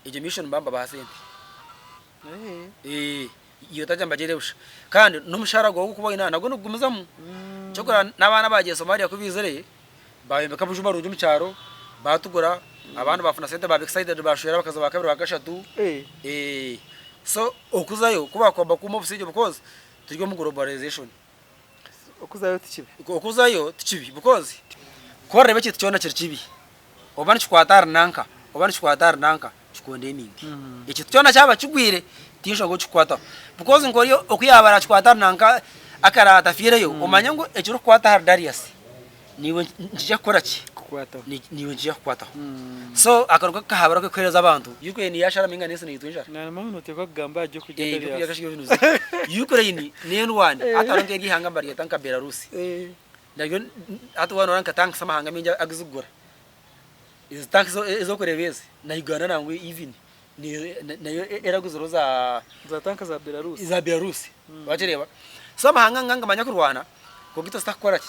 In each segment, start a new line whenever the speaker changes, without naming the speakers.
Egyo mission nibaba nibabaha sente. Eh, iyo otarya nibagyera busha. Kandi n'omushaara gwawe ogu orikuba oine aha nagwo nigugumizamu. Kyokora n'abaana abagiire Somalia ku baizire, bayombeka amaju marungi omu kyaro, batugura, abandi bafuna sente baba excited bashwera abakazi ba kabiri ba kashatu. Eh, so okuzayo ku bakuba nibakuuma obusingye because turi omu globalization.
Okuzayo ti kibi.
Okuzayo ti kibi because ku orareeba ekintu kyona kiri kibi, oba nikikwata ahari nanka, oba nikikwata ahari nanka, kikondeminge. Ekintu kyona kyaba kigwire, tinshonga ou kirikukwataho. Because nk'ori oku yaaba arakikwata ahari nanka akaraaba atafiireyo, omanye ngu ekirikukwata ahari Darius, naiwe nikiija kukora ki?
Kukwataho.
Naiwe nikiija kukukwataho. So ako niko kahabura ak'okuheereza abantu. Ukraine yaasharamu einga n'ensi neitwa enjara.
Nangwa noteekwa kugamba aha by'okurya
Eh,
Darius.
ebyokurya kashige binuzire. Ukraine n'endwani hati hariho nk'eryo ihanga nibaryeta nka Belarus. Naryo hati waaba noreeba nka tanks amahanga maingi agazikugura. Ezi tanks ezi orikureeba ezi na Uganda nangwa even nayo eraguzirweho za
Za tanka za Belarus.
za Belarus. Wakireeba? So amahanga nga nigamanya kurwana kwonka itwe tutakukora ki?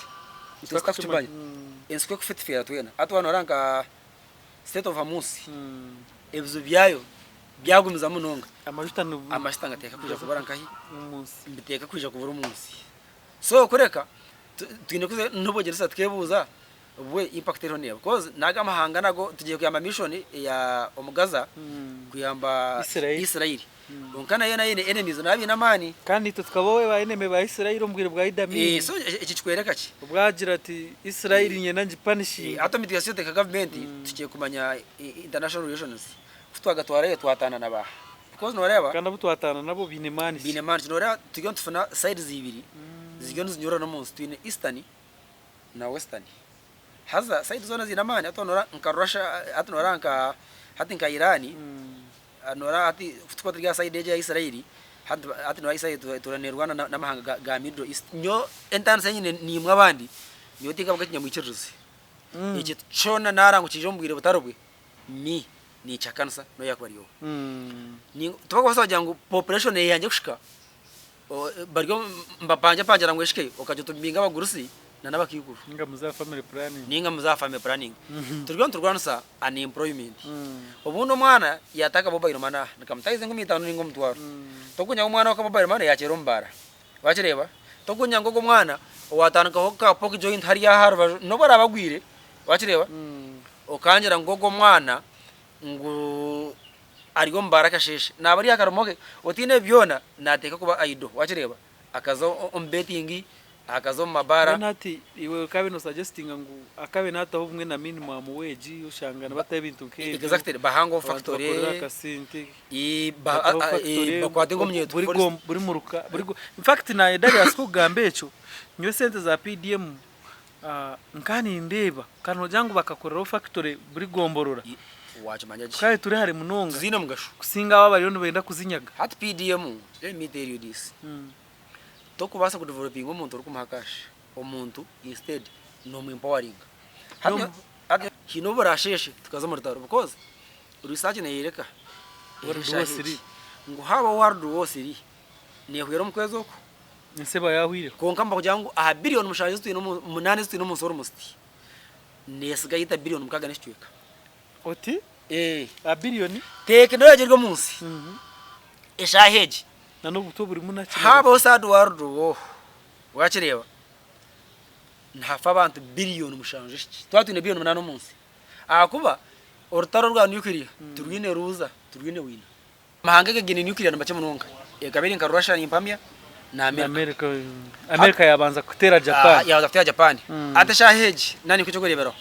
Itwe tutakukimanya. Ensi ku ekufa etufeera twena. Hati waaba noreeba nka State of Hormuz ebizibu byayo byagumizamu munonga.
Amajuta ni
Amajuta nigateeka kwija kubura nkahi?
omunsi.
Nibiteeka kwija kubura omunsi. So kureka twine kuza n'obwegyeresa tukebuuza bwe impact eriho neeha because nago amahanga nago tugiye kuyamba mission eya omu Gaza kuyamba
Israel.
Israel kwonka nayo nayo eine enemies nabo baine amaani.
Kandi itwe tukaba ba enemy ba Israel omu bwire bwa Idi Amin.
So eki kikwereka ki?
Obu agira ati Israel niinyenda ngipanishinge.
Hati omu mitigasiyo nka gavumenti tuhikire kumanya international relations ku twagatwarayo twataana na baaha because noreeba.
Kandi abu twataana nabo baine maani ki?
Baine maani ki? Noreeba turiyo nitufuna sides ibiri ziriyo nizinyurana omu nsi twine eastern na western haza side zoona ziine amaani hati noreeba nka Russia hati noreeba nka hati nka Iran noreeba hati ku turikuba turi aha side egi eya Israel hati hati noreeba Israel etuura nerwana n'amahanga ga middle east nyowe entandisa ei nyine naimwe abandi nyowe tinkabaga ekinyamwikiririzi ekintu kyona naranga ngu kiije omu bwire butari bwe me ninkihakanisa nobu yakuba ari oha tibarikubaasa kugira ngu population eyangye kuhika Bari nibapangyapangyera ngu eshike okagira oti mbinge abagurusi na n'abakaikuru.
Ninga muze aha family planning.
Ninga muze aha family planning. Turiyo niturwanisa unemployment. Obundi omwana yataka mobile money aha nikamutahiza enkumi itano ninga omutwaro. Tokunya ngu omwana wa mobile money yakyera omu baara. Wakireeba? Tokunya ngu ogwo omwana owatandikaho ka pork joint hariya aha rubaju nobu araabe agwire, wakireeba? Okangira ngu ogwo omwana ngu Ari omu baara akasheeshe naaba ari aha karimo ke, otaine ebi byona naateeka kuba idle wakireeba akaza omu betting, akaza omu mabaara.
Mbwenu hati iwe okabe nosuggestinga ngu akabe nataho obumwe na minimum wage oshanga nibataho ebintu nk'ebyo.
Exactly bahangeho
Abantu
factory,
bakorere akasente, bataho factory,
bakwate nk'omunyeeto
buri gom buri muruka buri go infact naanye Darius kukugamba ekyo, nyowe esente za PDM Nkaba nindeeba ka noogira ngu bakakoreraho factory buri gomborora.
Wakimanya gye.
Tukaba turi hare munonga.
Tiziine mugasho.
Kusinga abo abariyo nibenda kuzinyaga.
Hati PDM, let me tell you this, tokubaasa ku developinga omuntu orikumuha cash, omuntu instead nomu empoweringa. Hati haine obu oraasheeshe tukaza omu rutaro because research neeyoreka
World War Three.
ngu haaba World War Three neehwera omu kwezi oku.
Ensi eba yaahweireho.
Kwonka nibakugira ngu aha biliyoni mushanju ezi twine omu, munaana ezi twine omu nsi almost, neesiga yita biliyoni mukaaga n'ekicweka.
Oti?
Ee.
Aha biliyoni?
Tekinology eri omu nsi eshaaha egi.
Na n'obutwa oburimu na ki.
Haabaho third world war, waakireeba, nihafa abantu biliyoni mushanju eshiki. Twaba twine biliyoni munaana omu nsi. Ahakuba orutaro rwa nuclear tirwine ruuza, tirwine wiina. Amahanga aga gaine nuclear ni makye munonga. Ekaba eri nka Russia nimpamya na America.
America yabanza kuteera Japan.
Yabanza kuteera Japan. Hati eshaaha egi nanye nk'ekyokureeberaho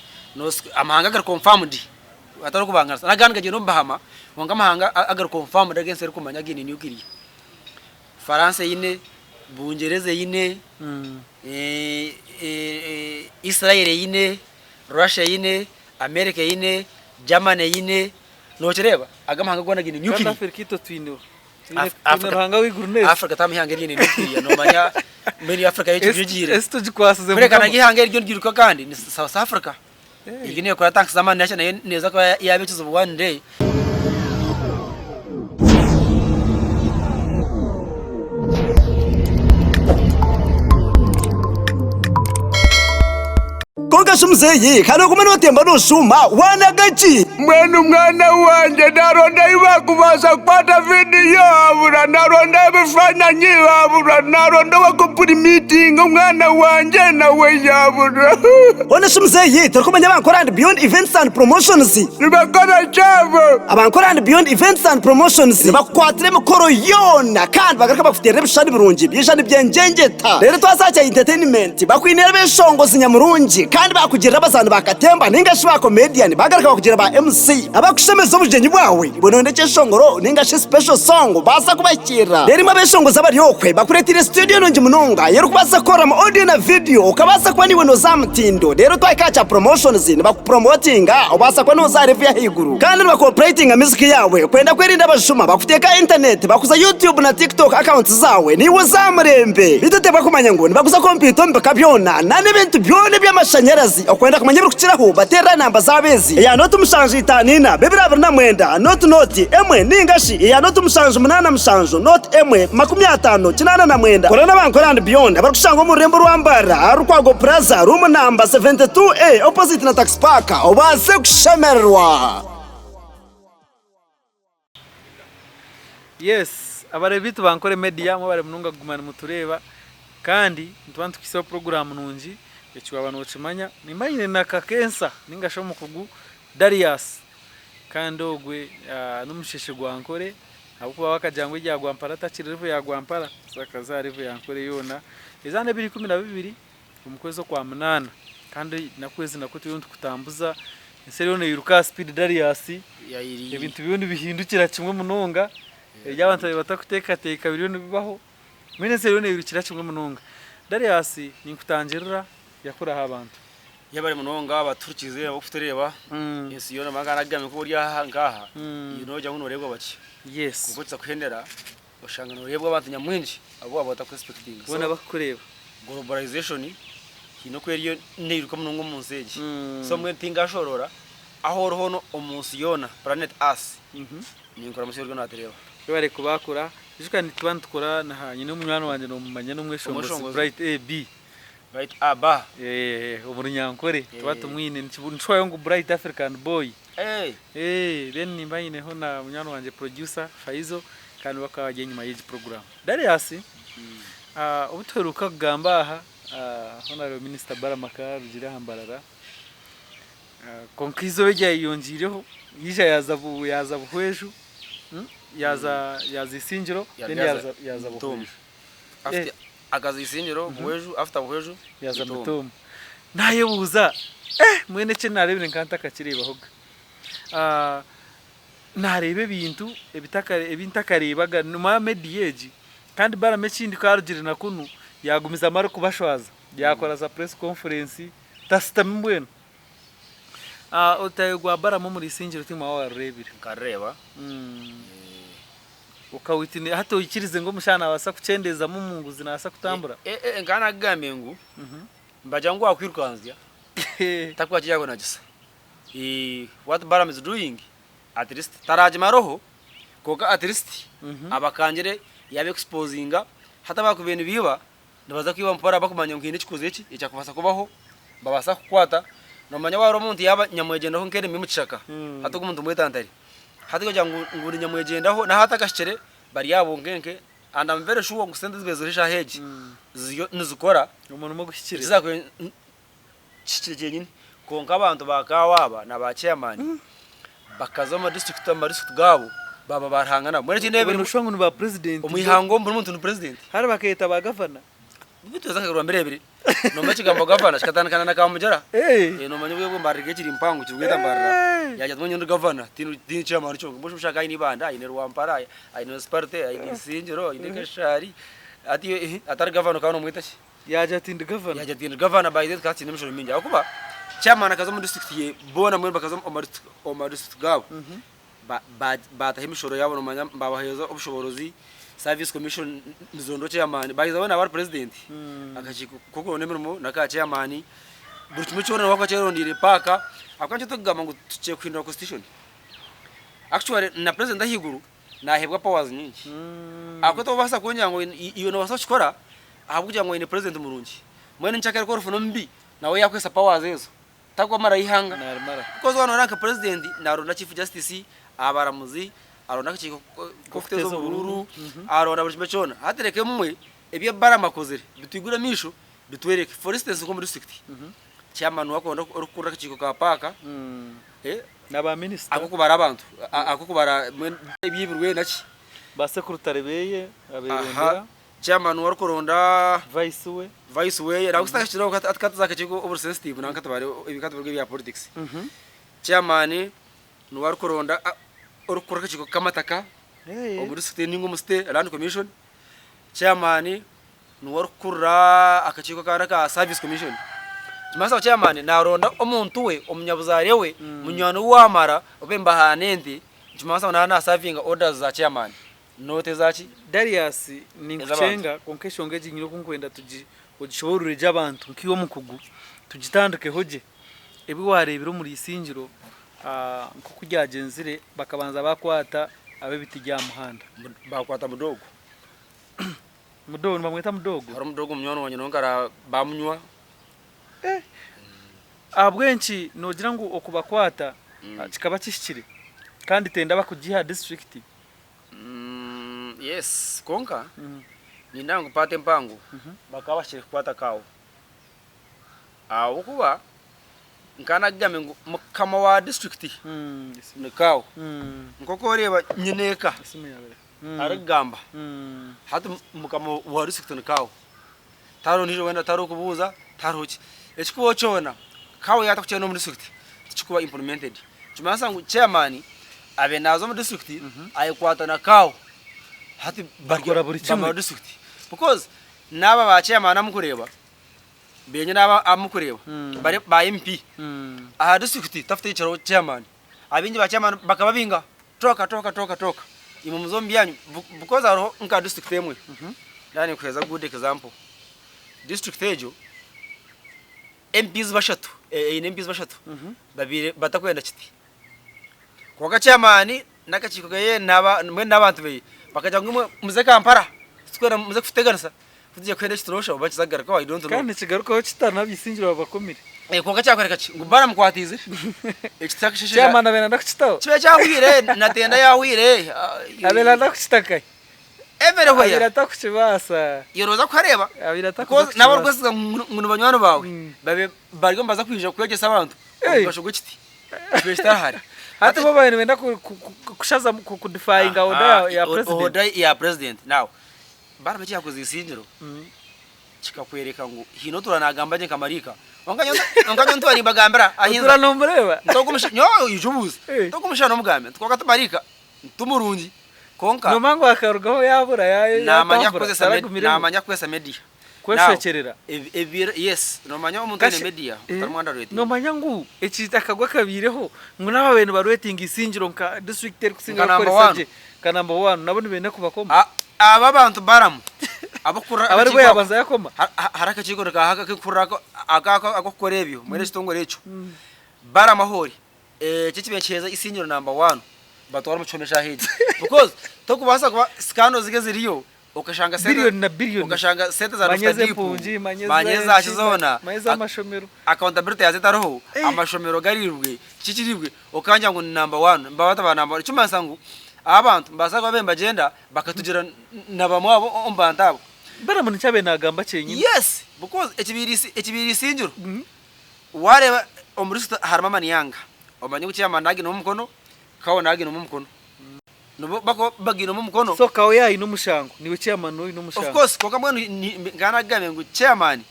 amahanga agari confirmed hatariho kubanganisa n'agandi gagyenda omu bahama kwonka amahanga agari confirmed agu ensi erikumanya againe nuclear Faransa eine, Bungyereza eine, Israel eine, Russia eine, America eine, Germany eine. Nokireeba? Ago amahanga goona gaine
Kandi
nuclear.
Afirika itwe twine twine
Af-
twine
Africa-
Ruhanga w'eiguru n'ensi.
Africa tamu ihanga eriine nuclear nomanya mbwenu iyo Africa yo
Ensi
ekigiire.
ensi tugikwasize
Kureka
Mukama.
naryo ihanga eriryo niryiruka kandi ni South Africa.
Eh.
Eryo neekora tanks z'amaani nakyo nayo neeza kuba yaaba ekizibu one day.
Kwonka. Kwonka shi muzeeyi, ka nooguma nootemba nooshuuma, waanaga ki?
Mbwenu mwana wangye, naaronda ahu baakubaasa kukwata vidiyo habura, naaronda ebifaananyi habura, naaronda ow'okupurimitinga omwana wangye nawe yaabura.
Hoona shi muzeeyi, torikumanya aba Nkorandi Beyond Events and Promotions?
Nibakora ki abo?
Aba Nkorandi Beyond Events and Promotions nibakukwatira emikoro yoona kandi bagaruka bakuteerera ebishushani birungi byaija nibyengyengyeta. Reero twaza aha kya entertainment, bakwiniire abeshongozi nyamurungi kandi bakugirira abazaani ba katemba ninga shi ba comedian bagaruka bakugira ba MC abakushemeza obugyenyi bwawe. Iwe noyenda ekyeshongoro ninga shi special song baasa kubahikiirira. Reero imwe abeshongozi abari okwe bakureeteire studio nungi munonga ei orikubaasa kukoreramu audio na video okabaasa kuba naiwe noza aha mutindo. Reero twahika aha kya promotions nibakupromotinga obaasa kuba noza aha level y'ahaiguru. Kandi nibakoopurayitinga music yaawe kwenda kwerinda abashuma bakuteeka aha internet bakuza YouTube na TikTok accounts zaawe naiwe oza aha murembe. Beitu oteebwa kumanya ngu nibaguza kompyuta omu bika byona na n'ebintu byona eby'amashanyarazi. Okwenda kumanya ebirikukiraho bateerere aha namba zaabo ezi, eya nooti mushanju itaano ina, bibiri abiri na mwenda, nooti nooti, emwe, nainga shi eya nooti mushanju munaana mushanju, nooti emwe, 59. Kora n'abankora and Beyond abarikushangwa omu rurembo rwa Mbarara ahari Rukwago Plaza, room namba 72A opposite na Taxi Park obaase kushemererwa.
Yes, abareebi baitu ba Nkore Media mwebare munonga kuguma nimutureeba kandi nituba nitukuhisaho puroguraamu nungi eki waaba nookimanya. Nimba nyine na Kakensa nainga shi omukugu Darius kandi ogwe n'omusheshe gwa Nkore ahabw'okuba we akagira ngu erya Gwampara takiri level ya Gwampara so akaza aha level ya Nkore yoona. Eizooba n'ebiro 12 omu kwezi okwa munaana kandi n'okwezi nakwo turiyo nitukutambuza ensi eriyo neyiruka aha speed Darius ebintu biriyo nibihindukira kimwe munonga ebi abantu babaire batakuteekateeka biriyo nibibaho mbwenu ensi eriyo neyirukira kimwe munonga. Darius ninkutangirira yakuraho abantu.
Yebare munonga abatuhurikiize abarikutureeba ensi yoona manya nagambire nkoku ori aha nkaha iwe nogira ngu noreebwa bakye kwonka okiza kuhendera Oshanga noreebwa abantu nyamwingi abu waaba otaku expectinga.
Boona bakukureeba.
Globalization haine oku eriyo neiruka munonga omu nsi egi. So mbwenu tingashoroora, ahu ori hoona omu nsi yoona, planet earth, ninkuramutsya oriyo natureeba.
Webare kubakura. Ijuka nituba nitukora na nyine omunywani wangye nomumanya nomweshongozi Bright AB.
Bright AB.
Omu runyankore tuba tumwine nikihwayo ngu Bright African boy. Then nimba nyineho na munywani wangye producer Faizo kandi we akaba ari enyima y'egi program. Darius, obu tuheruka kugamba aha, Honourable Minister Balaam akaba arugire aha Mbarara, kwonka eizooba eryayeyongyeireho yaija yaaza yaaza Buhweju, yaaza yaaza Isingiro then yaaza yaaza Buhweju.
Akaza Isingiro, Buhweju, after Buhweju,
Yaaza Mitooma. Naayebuuza, eh mbwenu eki naareebire nka ntakakireebahoga. Naareeba ebintu ebi ntakareebaga noomanya media egi kandi Balaam ekindi ku arugire na kunu yaagumizamu arikubashwaza yaakora za press conference tasitami mbwenu. Orutaayo rwa Balaam omuri Isingiro tiimwe waaba waarureebire?
Nkarureeba.
Okawitine hati oikirize ngu omushaija naabaasa kukyendeezamu omu nguzi naabaasa kutambura?
Nkaba naakugambire ngu nibagira ngu waakwirukanzya takuba akyakunagisa. What Balaam is doing at least taragimareho kwonka at least abakangire yaba exposinga hati abakubaire nibiiba nibaza kwiba mpora bakumanya ngu haine ekikoze eki ekyakubaasa kubaho babaasa kukukwata nomanya waaba ori omuntu yaaba nyamwegyendaho nk'enimi omu kishaka hati ogu omuntu mwetantare hati kugira ngu ngu ni nyamwegyendaho naaba atakahikire bari abo nkenke and am very sure ngu sente ezibaire ziriho eshaaha egi ziriyo nizikora
Omurimo oguhikire.
Kihikire kyenyini. Kwonka abantu ba kaawa aba na ba chairman bakaza omu district omu ma district gaabo baaba ba Ruhanga nabo. Mbwenu ekindi
Obwo noshusha ngu ni ba president.
Omu ihanga omu buri muntu ni president.
Hare bakeyeta ba gavana.
Beitu haza nkagarura mbireebire. Nomanya ekigambo gavana kikatandikana na Kamugyera. Nomanya obwo Mbarara ekiri mpango kirikweta Mbarara. Yagira ati mbwenu nyowe ndi gavana tindi chairman kyonka. Mbwenu shi oshanga aine Ibanda, aine Rwampara, aine Municipality, aine Isingiro, aine Kashari. Hati atari gavana okaba nomweta ki?
Yaagira ati ndi gavana.
Yaagira ati ndi gavana by then tukaba twine emishoro mingi ahabw'okuba chairman akaza omu district ye boona mbwenu bakaza omu ma district gaabo baataho emishoro yaabo noomanya baabaheereza obushoboorozi service commission nizironda chairman baaheza we naaba ari president akakiiko k'okuronda emirimo n'aka chairman buri kimwe kyona niwe arikuba akyerondeire paaka ahabw'okuba nikyo turikugamba ngu tuhikire kuhindura constitution actually na president ahaiguru Naheebwa powers nyingi. Ahabw'okuba tobaasa kungira ngu iwe nobaasa kukikora ahabw'okugira ngu oine president murungi. Mbwenu nkyakare ku orifuna omubi nawe yakuhesa powers ezo. Takwamaraho eihanga.
Narimara.
Because waaba noreeba nka president naronda chief justice, abaramuzi, aronda akakiiko k'okuteeza oburuuru, aronda buri kimwe kyona. Hati reka ebimwe ebi Balaam akozire bitwigure amaisho bitwereke. For instance nk'omu district, chairman niwe arikuronda orikukurira akakiiko ka paaka,
Na ba minisita.
ak'okubara abantu, ak'okubara mbwenu ebyibirwe naki.
Ba sekurutare beye aberondera.
Chairman niwe arikuronda.
Vice we.
Vice weye nangwa sitakakiriho hati katuze aha kakiiko oburi sensitive nangwa katubare ebi katubiruge ebya politics. Chairman niwe arikuronda orikukora akakiiko k'amataka omu district ninga omu city land commission. Chairman niwe orikukurira akakiiko akandi aka service commission. Nikimanyisa ngu chairman naronda omuntu we omunyabuzaare we munywani we owamara obe nibahaana ente nikimanyisa ngu naaba nasavinga orders za chairman not eza ki?
Darius ninkukyenga kwonka enshonga egi nyine oku nkwenda ogishoboorore gye abantu nkaiwe omukugu tugitandikeho gye. Ebi waareebire omuri Isingiro nk'oku ryagyenzire bakabanza baakwata ab'ebiti by'aha muhanda.
Baakwata Mudogo.
Mudogo nibamweta Mudogo?
Hariho Mudogo munywani wangye nawe nkara bamunywa.
Ahabw'enki noogira ngu okubakwata kikaba kihikire kandi tenda bakugiha disiturikiti?
Yes kwonka nindeeba ngu paati empango bakaba bahikire kukwata kaawo ahabw'okuba nkaba nakugambe ngu mukama wa disiturikiti ni kaawo nk'oku oreeba nyineeka arikugamba hati mukama wa disiturikiti ni kaawo tihariho ondiijo weena tihariho kubuuza tihariho ki ekikubaho kyona kaawo yaaba atakukyenda omu disiturikiti tikikuba implemented nikimanyisa ngu chairman abe naaza omu disiturikiti ayekwata na kaawo hati
Bakora buri kimwe.
bamara disiturikiti because naaba ba chairman amukureeba benyini aba amukureeba bari ba MP aha disiturikiti tafute yicaraho chairman abaingi ba chairman bakababinga Tooka tooka tooka tooka imwe muze omu byanyu because hariho nka district emwe naba ninkuheereza good example district egyo MPs bashatu eine MPs bashatu babaire batakwenda kiti kwonka chairman n'akakiiko keye mbwenu n'abantu beye bakagira ngu imwe muze Kampala titukwenda muze kututeganisa Titwija kuhenda ekitorosha oba kiza kugarukaho I don't know.
Kandi nikigarukaho kita n'abaisingiro babakomire.
Eh, kwonka kyakwereka ki ngu baramukwatiize ekiti akisheshe
Chairman abeera ndakukitaho.
kibe kyahwire natenda yahwire
Abeera ndakukitakahi.
everywhere
Abeera atakukibaasa.
Iwe nooza kuhareeba
Abeera atakuza
because n'abu
kukibaasa.
orikwesiga ngu ni banywani baawe babe bariyo nibaza kwija kwegyesa abantu omugasho gw'ekiti kibe kitahari.
Hati bo babaire nibenda kushazamu kudefyinga order ya president.
Order ya president now Baramu eki yaakoze Isingiro kikakwereka ngu haine otuura naagamba gye nka maraika. Kwonka nyowe kwonka nyowe ntuura nimbagambira ahi
Otuura noomureeba?
Nti ogu omushaija nyowe oija obuuze.
Eh.
Nti ogu omushaija n'omugambe nti kwonka ti maraika, ti murungi kwonka
Noomanya ngu akarugaho yaabura ya-
naamanya
yatambura
kukozesa med
taragumireho.
naamanya kukozesa media. Now,
Kweshwekyerera.
ebi ebi yes noomanya omuntu oine
Kashe-
media
Eh,
otarimu underratinga.
Noomanya ngu eki akagwe akabaireho ngu n'aba babaire nibareetinga Isingiro nka disiturikiti erikusingayo
Nka number
kukoresa
one.
gye nka number one nabo nibenda kubakoma.
A- Aba abantu Baramu abakurira
Aba aribwo
akakiiko ako
yaabanza yakoma.
hariho akakiiko nikaha ak'okukurira ako ak'okukora ebyo mbwenu ekitongore ekyo. Baramu ahu ori eki ekibaire nikiheereza Isingiro number one batware omu kihome eshaaha egi because torikubaasa kuba scandals eziriyo okashanga sente
Billion na billion.
okashanga sente za
Manya
Dokita Deep
ez'empungi, manya
manya ezaki
ez'enki,
zoona
manya ez'amashomero.
accountability yazo etariho, amashomero gariibwe, kiki kiriibwe, okangira ngu ni number one, nibaba bataba number one, ekirikumanyisa ngu aba abantu nibabaasa kuba babaire nibagyenda bakatugira na bamwe abo omu bantu abo.
Balamu nikyo abaire nagamba kyenyine.
Yes, because ekibaire ekibaire eisingiro, wareeba omu district harimu amaniyanga, omanye ngu chairman naginemu omukono, kawo naginemu omukono, nibo bakuba baginemu omukono.
So kawo yaaba aine omushango, niiwe chairman oine
Of
omushango.
course, kwonka mbwenu nkaba nagambire ngu chairman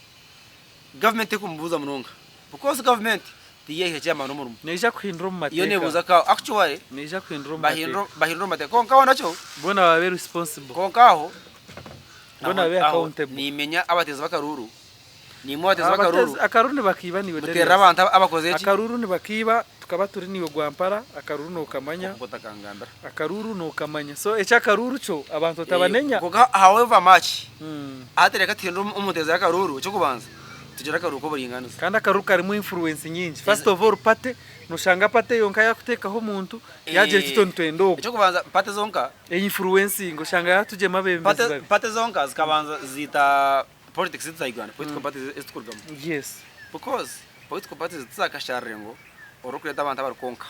Government tekumubuuza munonga because government tiyo eha chairman omurimo.
Neija kuhindura omu
Yo nebuuza
mateeka.
kawo actually
Neija kuhindura omu
bahindura
mateeka.
bahindura omu mateeka kwonka aho nakyo
Boona babe responsible.
kwonka aho
Boona
aho
babe
aho
accountable.
nimenya abateezi b'akaruuru nimwe abateezi b'akaruuru
Abateezi akaruru nibakiiba niiwe
muteerera
Darius.
abantu abakoze ki?
Akaruru nibakiiba tukaba turi niiwe gwampara akaruru nokamanya.
Oku otakangambira.
Akaruru nokamanya. So eky'akaruru kyo abantu otabanenya.
Kwonka however much Hati reka tuhindure omu ntezo y'akaruuru, eky'okubanza tugire akaruuru k'oburinganiza.
Kandi akaruuru karimu influence nyingi. First of all party, noshanga party yonka yakuteekaho omuntu yagira eti itwe nitwenda ogu.
Eky'okubanza party zonka.
Einfluencinga oshanga yatugyema abebembezi babi.
Party zonka zikabanza ziita politics zaitu za Uganda, political parties ezi turikurugamu.
Yes.
Because. Political parties tizakasharire ngu orikureeta abantu abari kwonka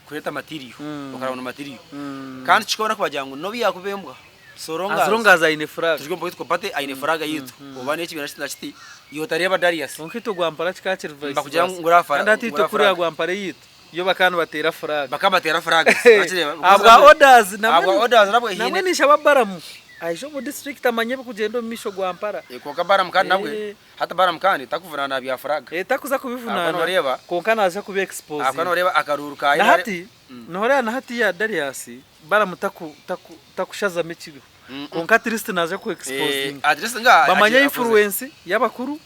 kureeta material okaraba ngu material kandi kikaba kubagira ngu nobu yakuba embwa so long
As long as aine flag.
turi omu political party aine flag yaitu oba nekibiina kiti na kiti iwe otareeba Darius.
Kwonka itwe gwampara kikaba kiri vice
Nibakugira
versa.
ngu ora
Kandi hati itwe
ora
kuriya
flag.
gwampara eyaitu yo bakaba nibateera flag.
Bakaba nibateera flag wakireba.
Ahabwa orders
Ahabwa orders nabwo
nambwenu
hiine.
ninshaba Balaam aije omu district amanye ebikugyenda omu maisho gwampara.
Kwonka Balaam kandi nabwe Hati Balaam kandi takuvunaana aha bya furaga.
Eh, takuza
Ahabw'okuba
kubivunaana,
nooreeba,
kwonka naaza kubi
ahabw'okuba
exposinga.
nooreeba akaruuru ka
Na
NRM.
hati, nooreeba na hatiiya Darius, Balaam taku, taku, takushazamu ekiriho. Kwonka at least naaza ku
Eh,
exposinga.
at least nga
Bamanye
akozire.
influence y'abakuru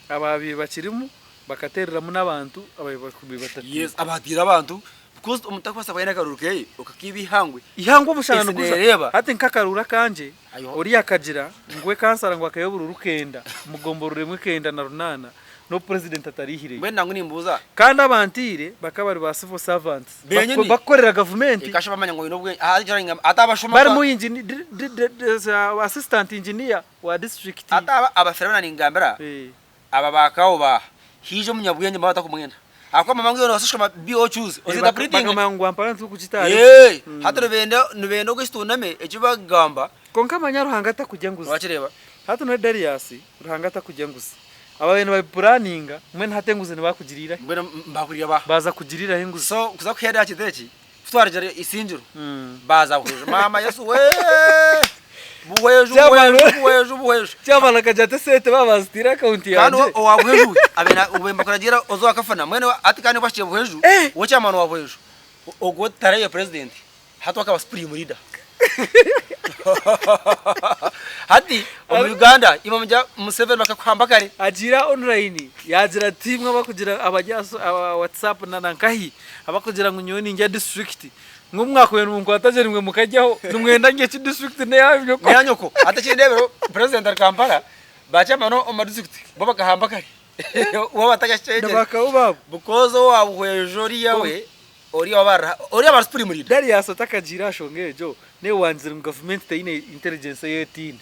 abaabaire bakirimu, bakateereramu n'abantu abaabaire batatiire.
Yes, abaatiire abantu because omuntu takubaasa kuba aine akaruuru keye okakiiba eihangwe.
Ihangwe omushana
Ensi
niguza.
neereeba.
Hati nk'akaruuru akangye,
Ayo.
oriya akagira ngu we kansara ngu akaiha oburuuru kenda, mugomborora emwe 98, n'obu purezidenti atariihireyo.
Mbwenu nangwa nimbuuza.
Kandi abantiire bakaba bari ba civil servants,
Benyini.
bakukorera gavumenti.
Kasha bamanya ngu oine obwengye. Aha ekyo ningamba, ati abashoma
Barimu engini, di, di, di, di, assistant engineer wa district.
Ati aba abafere boona ningambira.
Eh.
Aba ba kawo ba haija omunyabwengye mbaba batakumwenda ahakuba mama ngu iwe nobaasa kushoma BOQs ozenda printing
Bakamanya ngu wampara nitukuki
Eeh hati nibenda nibenda ogu ekituname eki bakugamba.
Kwonka manya Ruhanga takurya nguzi.
Wakireeba?
Hati noe Darius Ruhanga takurya nguzi. Ababaire nibabipuraninga mbwenu hati enguzi nibakugiriira hi?
Mbwenu mbakuriira ba.
Baaza kugiriiraho enguzi.
So kuza kuhenda aha kintu eki kutwaregyera isingiro baaza buhweju maama Yesu wee buhweju buhweju buhweju buhweju.
Chairman akagira ati esente baaba baziteire akaunti
Kandi
yangye.
owa buhweju we abaire ngu bakuragiira oze owakafuna mbwenu hati kandi obu ahikire buhweju we chairman wa buhweju ogwo tarayo president hati we akaba supreme leader hati omu Uganda imwe mugira Museveni bakakuhamba kare.
Agiire online yaagira ati imwe abakugira abari aha WhatsApp na nkahi abakugira ngu nyowe nindya disiturikiti ngu obu mwakubaire nimunkwata gye nimwe mukaryaho nimwenda ndye ki disiturikiti n'eya nyoko.
N'eya nyoko. Hati ekindeebire purezidenti ari Kampala ba chairman omu madisiturikiti bo bakahamba kare waaba atakakyeegyire.
Na ba baabo.
Because owa Buhweju oriya we oriya waaba oriya aba ari supreme leader.
Darius otakagiire aha shonga egyo naiwe wangizire ngu gavumenti teine intelligence ei etaine.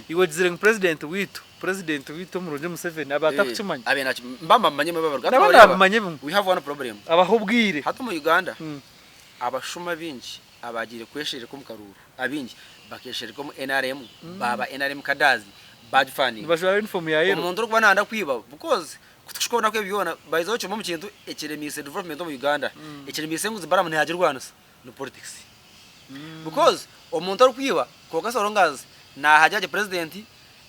Iwe ogizire ngu purezidenti waitu President waitu omurungi Museveni abe atakukimanya.
Abe nakimanya. Mba mbamanye mbaba baruga.
Nabo nabimanya ebimwe.
We have one problem.
Abahe obwire.
Hati omu Uganda abashuma bingi abagiire kweshereka omu karuuru abingi bakeshereka omu NRM baba NRM cadres bagifaninga.
Nibajwara uniform ya yellow.
Omuntu orikuba nayenda kwiba because kutushika obunaku ebi byona by the way kimwe omu kintu ekiremiise development omu Uganda ekiremiise ngu Balaam nagirwanisa ni politics because omuntu orikwiba kwonka so long as nahagira gye president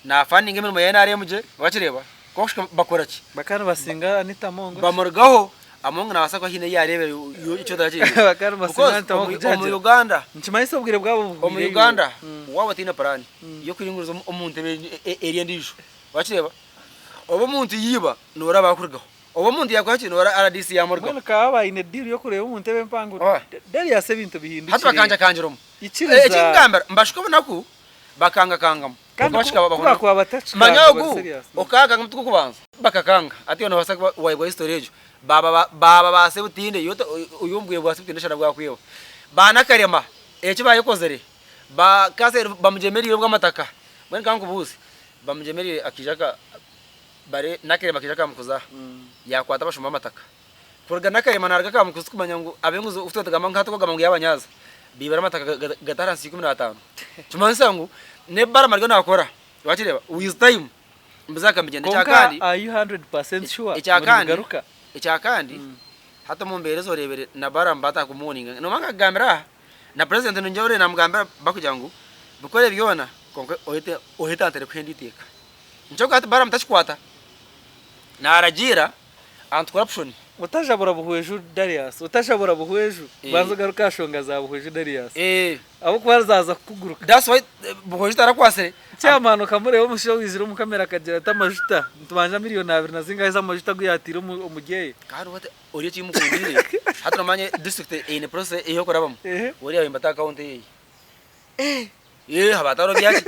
Na funding emirimo ya nrm gye wakireeba kwonka kushika bakora ki?
Bakaba nibasinga Anita Among.
Bamurugaho Among nabaasa kuba haine ei yareebire eki otarakyereeba.
Bakaba nibasinga Anita Among
Because omu Uganda
Nikimanyisa obwire bwabo buhweireyo.
Omu Uganda waaba otaine puraani y'okuhinguriza omu ntebe eri endiijo wakireeba obu omuntu yaiba nooraba akurugaho obu omuntu yaakora ki nooraba rdc yaamurugaho.
Mbwenu kaba baine deal y'okureeba omu ntebe empango Darius ebintu bihindukire.
Hati bakanjakangire omu.
Ikiriza.
Ekingambira mbashuka obunaku Bakangakangamu.
Kandi
Kwonka
ku
bakaba
ku
bahurira.
bakuba
Manya
batakikanga bari
ogu
serious.
okakanga tikwo kubanza. Bakakanga. Hati iwe nobaasa kuba wayebwa history egyo. Baaba ba baaba ba Sebutinde iwe ota ori omu bwire bwa Sebutinde shana bwakweba. Ba Nakarema eki bayekozire, ba Kaseeri bamugyemereire obw'amataka. Mbwenu ka nkubuuze, bamugyemereire akaija aka bare Nakarema akaija akamukuza aha, yakwata abashuma b'amataka. Kuruga Nakarema naruga Kamukuzi tikumanya ngu abenguzi obu twatugamba ngu hati okugamba ngu yabanyaza bibare amataka gatari ahansi ya 15 kimanyisa ngu nebara maryo nakora wakireba with time mbiza akamigyenda
Kwonka
ekyakandi
are you 100% sure ngu
ekyakandi
nibigaruka?
ekyakandi hati omu mbeera ezi orebire na Balaam batakumuwoninga nomanya nkakugambira aha na president ningira oriyo namugambira bakugira ngu bikore byona kwonka ohete ohetantare kuhenda eiteeka nikyo hati Balaam takikwata naragiira Anti corruption.
Otajabura Buhweju Darius, otajabura Buhweju, banza ogaruke aha shonga za Buhweju Darius. Ahabw'okuba zaaza kukuguruka.
That's why Buhweju tarakwasire.
Chairman okamureeba omushaija owaizire omu kamera akagira ati amajuta nitubanja million abiri na zingahi z'amajuta agu yaataire omuri eye.
Kandi hati ori eki mukundiire, hati nomanya district eine process ey'okurabamu, ori yabemba ata account eye. Eeh haba hatariho byaki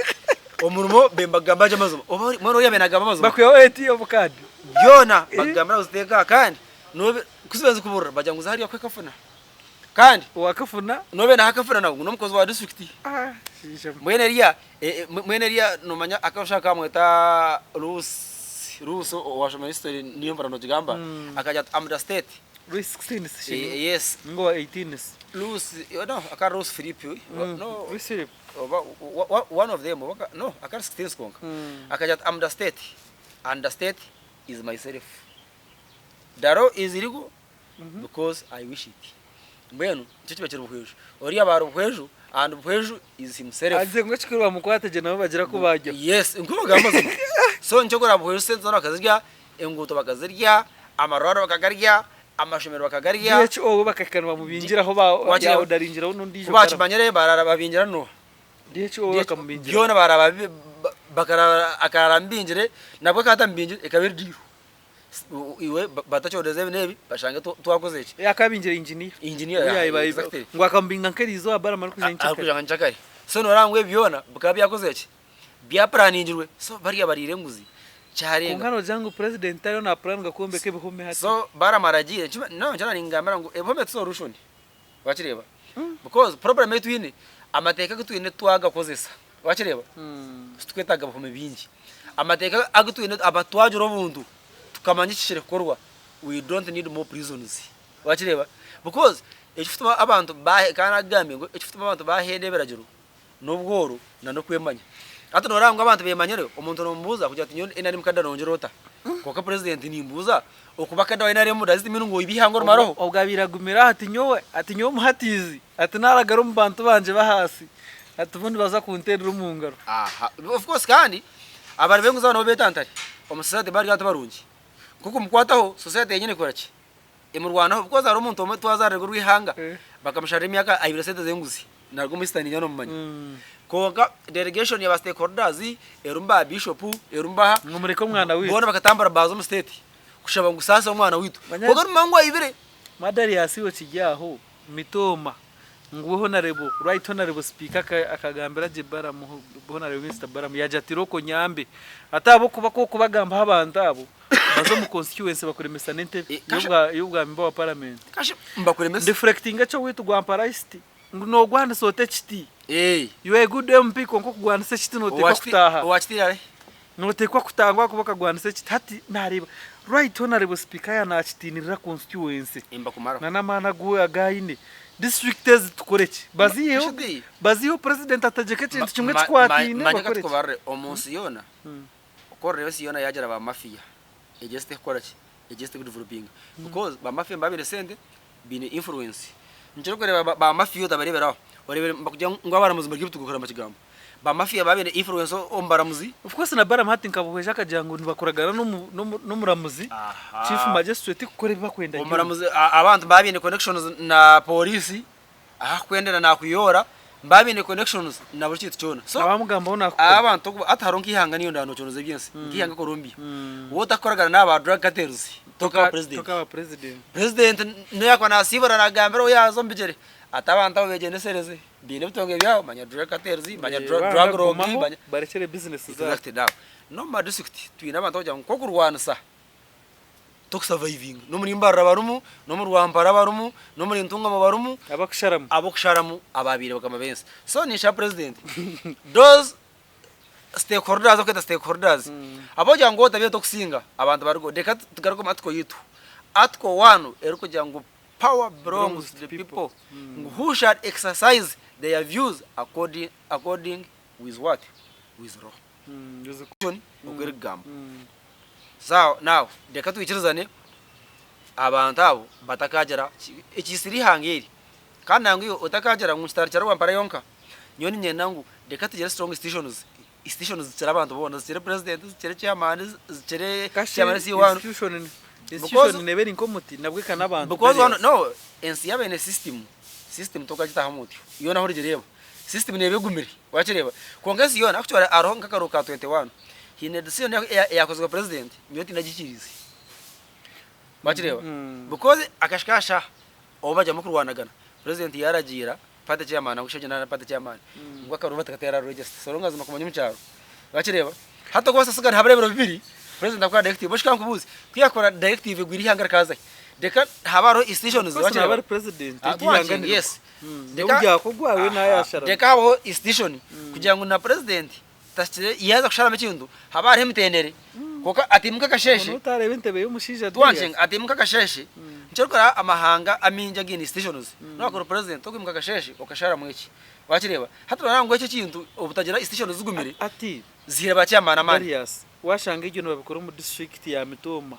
omurimo bembagamba gye amazima oba ori mbwenu oriya abaire nagamba amazima.
Bakwihaho ATM card.
Byona bakugambira ngu ziteeke aha kandi nobe kuziba nizikuburira bagira ngu za hariya kwekafuna kandi
Owakafuna.
nobe naha akafuna nawe ngu nomukozi wa district.
Ah shiisha.
Mbwenu eriya mbwenu eriya nomanya akashusha kamweta Lucy. Louis owashoma history niyo mpurira nokigamba akagira ati am the state.
Louis 16 si
Eh, yes.
Ninga owa 18 si.
Louis no akaba ari Louis Philippe no
Louis Philippe.
oba one of them oba no akaba ari 16 kwonka. Akagira ati am the state and the state is myself. The law is legal because I wish it. Mbwenu nikyo kiba kiri Buhweju. Oriya aba ari Buhweju and Buhweju is himself.
Agize ngu ekikuru bamukwate gye nabo bagira ku barya.
Yes, nikwo bagamba mazima. So nikyo orikureeba Buhweju sente zoona bakazirya, enguuto bakazirya, amarwariro bakagarya, amashomero bakagarya.
DHO we bakahika nibamubingiraho ba
Wakireba?
yaodaringiraho n'ondiijo
Ku bakimanyire barara babingira n'oha?
DHO we bakamubingira.
Byona barara bakarara akarara amubingire nabwo akaba atamubingire ekaba eri diiru. Iwe batakyondeza ebi n'ebi bashange twakoze eki.
Akabingira engineer.
Engineer, yeah, exactly.
Ngu akamubinga nk'erizooba Balaam arikwija nyenkyakare.
Arikwija nka nyenkyakare. So noreeba ngu ebi byona bikaba byakozire ki? Byapuraaningirwe. So bariya bariire enguzi kyarenga.
Kwonka noogira ngu president ariyo naapuraninga kwombeka ebihome hati.
So Balaam aragiire, no nikyo ningambira ngu ebihome ti solution. Wakireeba? Because problem ei twine, amateeka agu twine twagakozesa. Wakireeba? Titukwetaaga bihome bingi. Amateeka agu twine aba twagira obuntu tukamanya ekihikire kukorwa, we don't need more prisons. Wakireeba? Because ekikutuma abantu ba kandi nagambire ngu ekikutuma abantu bahenda ebiragiro n'obworo na n'okwemanya. Hati noreeba ngu abantu bemanyire, omuntu nomubuuza kugira ati nyowe NRM cadre nongira ota? Kwonka president nimbuuza, okuba cadre wa NRM does it mean ngu oiba eihanga orimareho?
Obwo abaire agumire aho ati nyowe ati nyowe omuhatiizi ati naragara omu bantu bangye b'ahaasi ati bo nibaza kunteerera omu ngaro.
Aha, of course kandi abari b'enguzi abo nabo betantare, omu society bari abantu barungi. Nk'okumukwataho society yenyine ekora ki? Emurwanaho because hariho omuntu omwe twazarirwe orw'eihanga bakamusharira emyaka aibire sente z'enguzi naruga omu Eastern niinyenda omumanya. Kwonka delegation ya ba stakeholders erimu ba bishop erimu baha
Ngu mureke omwana waitu.
boona bakatambura baaza omu state kushaba ngu saasa omwana waitu.
Manya-
Kwonka nimumanya ngu aibire.
Madarius iwe okiri aho mitooma ngu we honarebo right honarebo sipiika akagambira gye Balaam honarebo minisita Balaam yaagira ati Roko nyambe ati ahabw'okuba ku orikubagambaho abantu abo baza omu constituency bakuremesa n'entebe
Eh, kasha-
y'obwa y'obwa member wa parliament.
Kashi mbakuremesa.
Deflectinga eky'owaitu gwampa rahiti ngu noogwanisa ota ekiti
Eh.
you are a good MP kwonka okugwanisa ekiti nooteekwa
Owakiti
kutaaha.
owakitiire arihe?
Noteekwa kutangwa ahakuba okagwanisa ekiti. Hati naareeba right honourable speaker yaaba naakitiinirira constituency
Nimbakumaraho.
na n'amaani agu agu aine. District ezi tukore ki? Baziiheho
Kashidi.
baziiheho president ategyeke ekintu kimwe
Ma- ma-
ekikwataine
manya
bakore ki?
katukubarire omu nsi yoona ku orikureeba ensi yoona yaagira ba mafia egyo ensi terikukora ki? Egyo ensi terikudevelopinga because ba mafia nibaba baine sente baine influence. Nikyo orikureeba ba mafia otabareebera aho oreebire nibakugira ngu abaramuzi barya ebituga kuramba kigambo. Ba mafia baba baine influence omu baramuzi.
Of course na Balaam hati nka Buhweju akagira ngu nibakoragana n'omuramuzi, Chief Magistrate kukora ebi barikwenda byona.
Omuramuzi, abantu baba baine connections na pooriisi, ahakukwendera nakuyoora, nibaba baine connections na buri kintu kyona. So
Abamugambaho nakukora.
abantu hati hariho nk'eihanga niyo ndaba noconoza eby'ensi, nk'eihanga Colombia, waaba otarikukoragana n'aba drug cartels tokaba president.
Tokaba president.
President nobu yaakuba nasiibura nagambira ou yaaza omu bigyere, ati abantu abo begyendesereze. Baine ebitongo byabo manya drug cartels manya
Eh,
drug
banga
drug lord
kugumaho,
manya
barekyere business zaabo.
Exactly now. N'omu ma district twine abantu abakugira ngu nk'okurwanisa tokusurvivinga. N'omuri Mbarara barimu, n'omuri Rwampara barimu, n'omuri Ntungamo barimu,
Abakusharamu.
ab'okusharamu ababaire bakama b'ensi. So ninshaba president those stakeholders abakweta stakeholders abakugira ngu otabiire tokusinga abantu barigo reka tugaruke omu article yitu. Article one erikugira ngu Power belongs to the people ngu who shall exercise their views according, according with what? With law. Oku erikugamba. So now reka twikirizane abantu abo batakagira ekiisire eihanga eri kandi nangwa iwe otakagira ngu nikitandikira Rwampara yonka nyowe niinyenda ngu reka tugire strong institutions, institutions zikire abantu boona zikire president, zikire chairman, zikire chairman C1.
Institution Institution neeba eri nk'omuti nabwo eka n'abantu.
Because wano no ensi yaaba eine system, system tokagitahamu otyo yoona ahu origireeba system neeba egumire wakireeba kwonka ensi yoona actually hariho nk'akaruuru ka 21 haine decision eyakozirwe president nyowe tindagikiriize wakireeba because akashika aha shaaha obu bagyamu kurwanagana president yaragiira party chairman ngu ishe na party chairman ngu akaruuru batakateera aha register so long as nibakumanya omu kyaro wakireeba hati okubaasa kusiga nihabura ebiro bibiri president akakora directive oshika nkubuuze ku yakora directive egwire eihanga rikazahi reka haba hariho institutions
Of course
wakireeba
naaba ari president
Ah,
eryo ihanga
twakye,
niryo.
yes
N'obu byakorwa we naayasharamu.
Reka habeho institution kugira ngu na president takire yaaza kusharamu ekintu haba hariho emitendere. Kwonka ataimuka akasheeshe.
Mbwenu otareeba entebe y'omushaija
Twanshenga ataimuka akasheeshe nikyo orikureeba amahanga amaingi againe stations nowakora president okwimuka akasheeshe okasharamu eki wakireeba hati noreeba ngu ekyo ekintu obutagira stations zigumire
Ati
zihaire ba chairman amaani.
Darius washanga egyo nibabikora omu district ya Mitooma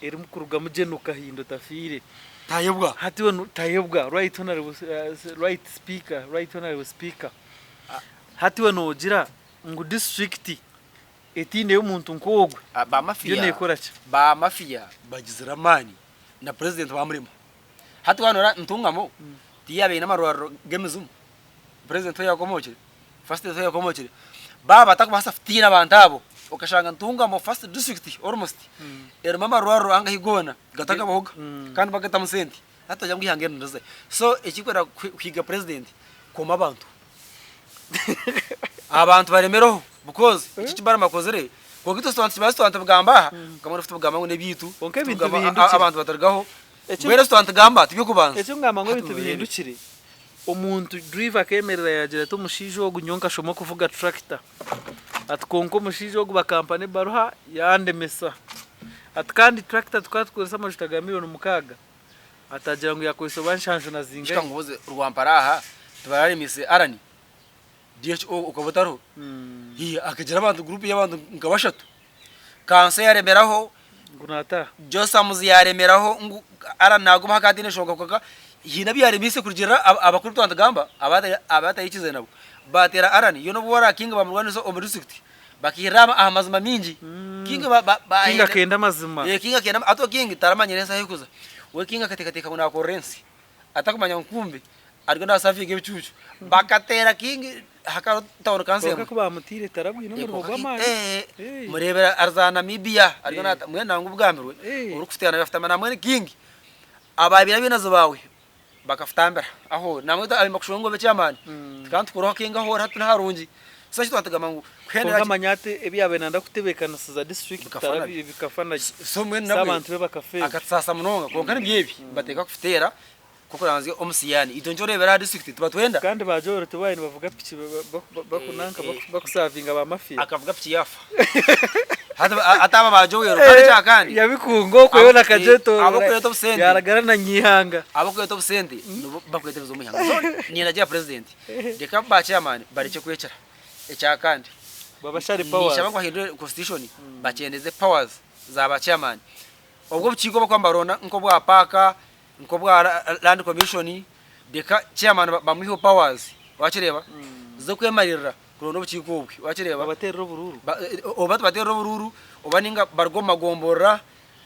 erimu kurugamu General Kahinda otafiire
Tayebwa.
Hati we Tayebwa right honourable right speaker right honourable speaker hati we nogira ngu district Etiineyo omuntu nk'ogwe,
Ba
yo
mafia
neekora ki?
Ba mafia bagizire amaani na president bamurema. Hati waaba noreeba Ntungamo tiyaaba eine amarwariro g'emizimu president ahu yakomokire, first lady ahu yakomokire. Baaba batakubaasa kutiina abantu abo okashanga Ntungamo first district almost erimu amarwariro angahi goona gatakabahoga kandi bagatamu sente. Hati togira ngu eihanga eri niriza hi? So ekirikwenda kuhiga president koma abantu. Abantu baremereho because eki eki Balaam akozire kwonka itwe tubanza twaba nitubigamba aha okamanya obu tubigamba ngu n'ebyaitu
Kwonka ebintu
tubigamba
bihindukire.
abantu batarugaho
Ekyo-
mbwenu eki twaba nitugamba tiby'okubanza
Ekyo ngamba ngu
Hati
ebintu
mubireebe.
bihindukire, omuntu driver akemerera yagira ati omushaija ogu nyowe nkashoma okuvuga tractor, ati kwonka omushaija ogu bakampa n'ebaruha yandemesa, ati kandi tractor tukaba tukozesa amajuta ga million mukaaga, Atagira ngu yakozesa oba nshanju na zingahi.
Kika nkubuze Rwampara aha tibararemise Allan DHO okaba otariho hii akagira abantu group y'abantu nka bashatu kanso yaremeraho
Ngu nataha.
Josamuzi yaremeraho ngu Allan nagumaho akaba ataine nshonga kwonka hiine abu yaremise kurugirira abakuru abu twatugamba abatarikize nabo batera Allan yoona obu warakinga bamurwanisa omu district Bakairira aha mazima mingi. King ba ba ba
King akenda amazima.
Eh, King akenda hati King taramanyire ensi ahikuza. We King akatekateka ngu nakorera ensi. Atakumanya ngu kumbe ariyo nasavinga ebicucu. Bakatera King hakaba town council
Kwonka
emwe.
ku bamutiire tarabwine omurimo gw'amaani.
Eh,
Eh.
murebera ari za Namibia ariyo
Eh.
nata mbwenu nangwa obugambirwe
Eh.
orikufutana yafutama na mbwenu King ababaire abainazi baawe Bakafutambira aho nangwa abaire nibakushunga ngu obe chairman tukaba nitukureho kinga ahu ori hati niharungi so eki twatugamba ngu kuhendera
Kwonka manya hati ebi yaabaire nayenda kutebeekanisiza district
Bikafana gye.
bikafana gye.
So mbwenu
So
nabwe
abantu be bakafeerwa.
akatusaasa munonga kwonka nibyo ebi nibateekwa kufuteera nk'okuranzya omusiyani itwe nikyo oreebera aha district tibatwenda.
Kandi ba Joel tibabaire nibavuga piki bakunanka bakusavinga ba mafia.
Akavuga piki yaafa. Hati hati aba ba Joel kandi ekya kandi
Yabikunga okwo yoona akagyetoorora
Abakureeta obusente.
yaragara na Nyaihanga.
Abakureeta obusente nibo bakureeta omu ihanga. So nindagira president reka ba chairman barekye kwekira. Ekya kandi
Babashare powers.
ninshaba ngu bahindure constitution bakyendeze powers za ba chairman. Obwo obukiiko obu barikuba nibaronda nk'obwa paaka, nk'obwa land commission reka chairman bamwiheho powers wakireeba z'okwemarira kuronda obukiiko obwe wakireeba.
Babaterere oburuuru.
Oba tubaterere oburuuru oba ninga baruge omu magomborora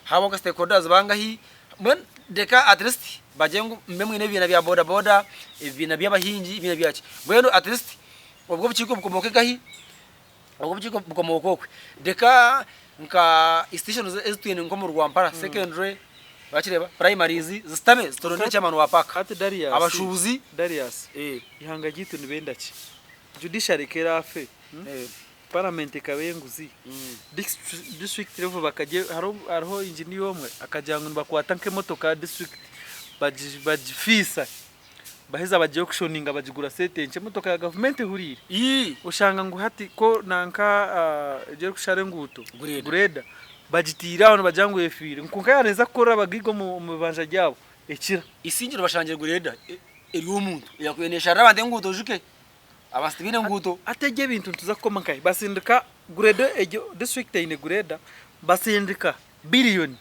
habaho nka stakeholders bangahi mbwenu reka at least bagire ngu mube mwine ebibiina bya boda boda, ebibiina by'abahingi, ebibiina byaki mbwenu at least obwo obukiiko bukomooke nkahi? Obwo obukiiko bukomooke okwe. Reka nka institutions ezi twine nk'omu Rwampara secondary wakireeba, primaries zisitame ziturondere chairman wa park,
Hati Darius,
abashuubuzi.
Darius, eihanga ryaitu nibenda ki? Judiciary ka eraafe, parliament ekaba ey'enguzi, district level bakagye hariho engineer omwe akagira ngu nibakwata nk'emotoka ya district bagifiisa baheza bagi auctioninga bagigura sente nkye emotoka ya gavumenti ehuriire. Oshanga ngu hati ko nanka egyo erikushara enguuto grader bagitiire aho nibagira ngu efiire kwonka yaaba neeza kukora abagaiga omu bibanja byabo ekira.
Isingiro bashangire grader eri omuntu eyakubaire nesharira abantu enguuto ojuke abantu tibaine nguuto.
Hati ebyo ebintu nituza kukoma nkahi? Basindika grader egyo district eine grader basindika billion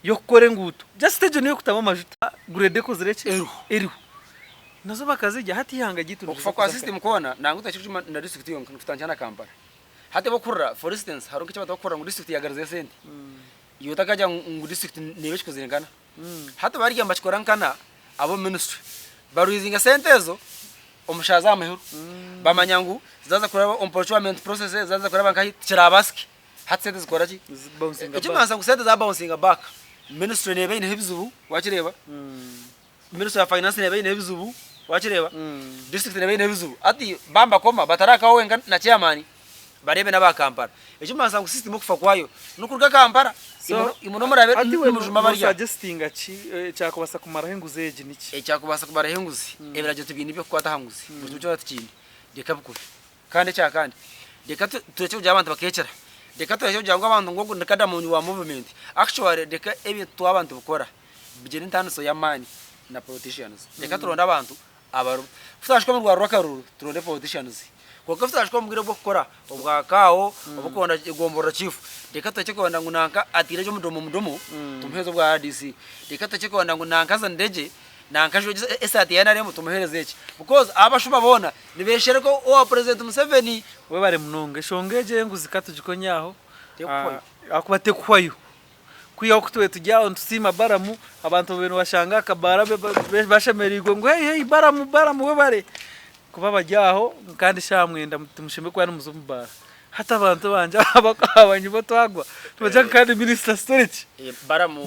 yokukora enguuto just egyo neyokutamu amajuta grader ekozire ki?
Eriho.
Eriho. Nazo bakazirya hati eihanga ryaitu
Okufa kwa system kwona nangwa takiri na district yonka nikutandikira na Kampala. Hati abakuhurira for instance hariho nk'eki abantu bakuhurira ngu district yagariza esente iwe otakagira ngu district neeba ekikozire nkana. Hati barya nibakikora nkana ab'omu ministry barwizinga sente ezo omu shaaha z'aha muheru bamanya ngu zaaza kuraba omu procurement process zaaza kuraba nkahi tikirabaasike hati sente zikora ki? Ekirikumanyisa ngu sente za bouncing back ministry neeba eineho ebizibu wakireeba, ministry ya finance neeba eineho ebizibu wakireeba, district neeba eineho ebizibu hati baaba nibakoma batarakaho wenka na chairman Bareebe n'aba Kampala. Ekirikumanyisa ngu system okufa kwayo n'okuruga Kampala.
So,
Imwe n'omurabe
hati iwe
nimujuma barya.
nosuggestinga ki ekyakubaasa kumaraho enguzi egi niki?
Ekyakubaasa kumaraho enguzi, ebiragiro tibiine eby'okukwata aha nguzi. Buri kimwe kyona tikiine. Reka bikore. Kandi ekya kandi, reka turekye kugira abantu bakeekyera. Reka turekye kugira ngu abantu ngu ogu ni kadamungi wa movement. Actually reka ebintu twaba nitubikora bigire entaaniso y'amaani na politicians. Reka turonde abantu abaribo. Ku turahika omu rwaro rw'akaruru turonde politicians. Kwonka ku turahika omu bwire bw'okukora obwa kaawo, obw'okuronda egomborora chief, reka turekye kuronda ngu nanka atiire gye omudomo mudomo tumuheereze obwa RDC. Reka turekye kuronda ngu nanka azanire gye, nanka ajwaire gye esaati ya NRM tumuheereze eki. Because abashuma boona nibeshereka owa President Museveni.
Webare munonga. Eshonga egyo ey'enguzi katugikonye aho
Tekuhwayo.
Ahakuba tekuhwayo. Kwihaho ku tube turi aho nitusiima Balamu, abantu babaire nibashanga aha kabaara bashemereirwe ngu hei hei Balamu Balamu webare kuba bari aho kandi shaaha mwenda timushemereire kuba nimuza omu baara. Hati abantu bangye abanyi bo twagwa nibagira ngu kandi minisita Storage,
Balamu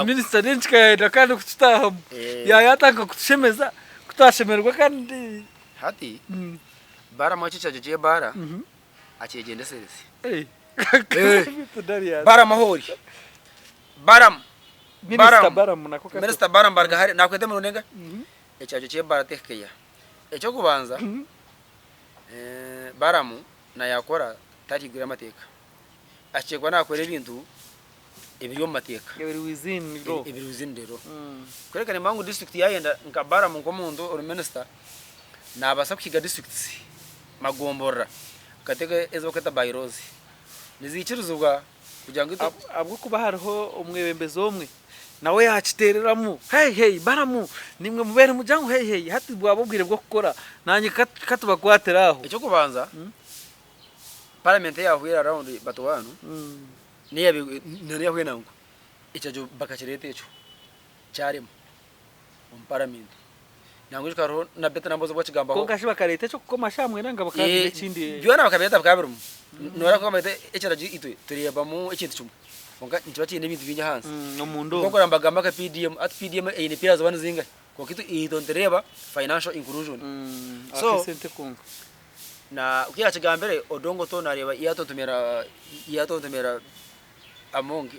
minisita n'enki kayenda kandi kututaahamu yaatandika kutushemeza ku twashemererwa kandi.
Hati Balamu eki ekiragiro ky'ebaara akyegyendesereze. Balamu ahu ori, Balamu, Balamu, Minisita Balamu Barugahare nakweta emirundi engahi? Ekiragiro ky'ebaara tihikeya. Eky'okubanza, Balamu nayakora tari haiguru y'amateeka. Ahikire kuba nakora ebintu ebiri omu mateeka.
Ebiri within law.
Ebiri within the law. Kworeka nimba ngu disiturikiti yayenda nka Balamu nk'omuntu ori minisita, nabaasa kuhiga disiturikiti magomborora akateeka ezi barikweta by laws. Niziikirizibwa kugira ngu itwe.
Ahabw'okuba hariho omwebembezi omwe nawe yaakiteereramu, Hey, hey, Balamu, naimwe mubeere nimugira ngu hey, hey, hati bwaba obwire bw'okukora, naanye ka tubakwatire aho.
Eky'okubanza, paramenti eyahweire around but one, n'eyabaire n'eyahweire nangwa, ekiragiro bakakireeta ekyo, kyarema omu paramenti. Nangwa ijuka hariho na Betty Nambooze obu akigambaho.
Kwonka shi bakareeta eky'okukoma shaaha mwenda nga bakaba baine ekindi.
Byona bakabireeta bikaba birimu. Noreeba ku bareeta ekiragiro itwe tureebamu ekintu kimwe kwonka nikiba kiine ebintu bingi ahansi.
Omunda omwo.
Nk'oku orikureeba nibagamba nka PDM, hati PDM eine pillars oba nizingahi? Kwonka itwe nitureeba financial inclusion. So
Ak'esente konka.
na ku yaakigambire Odongo Otto naareeba yaatontomera yaatontomera Among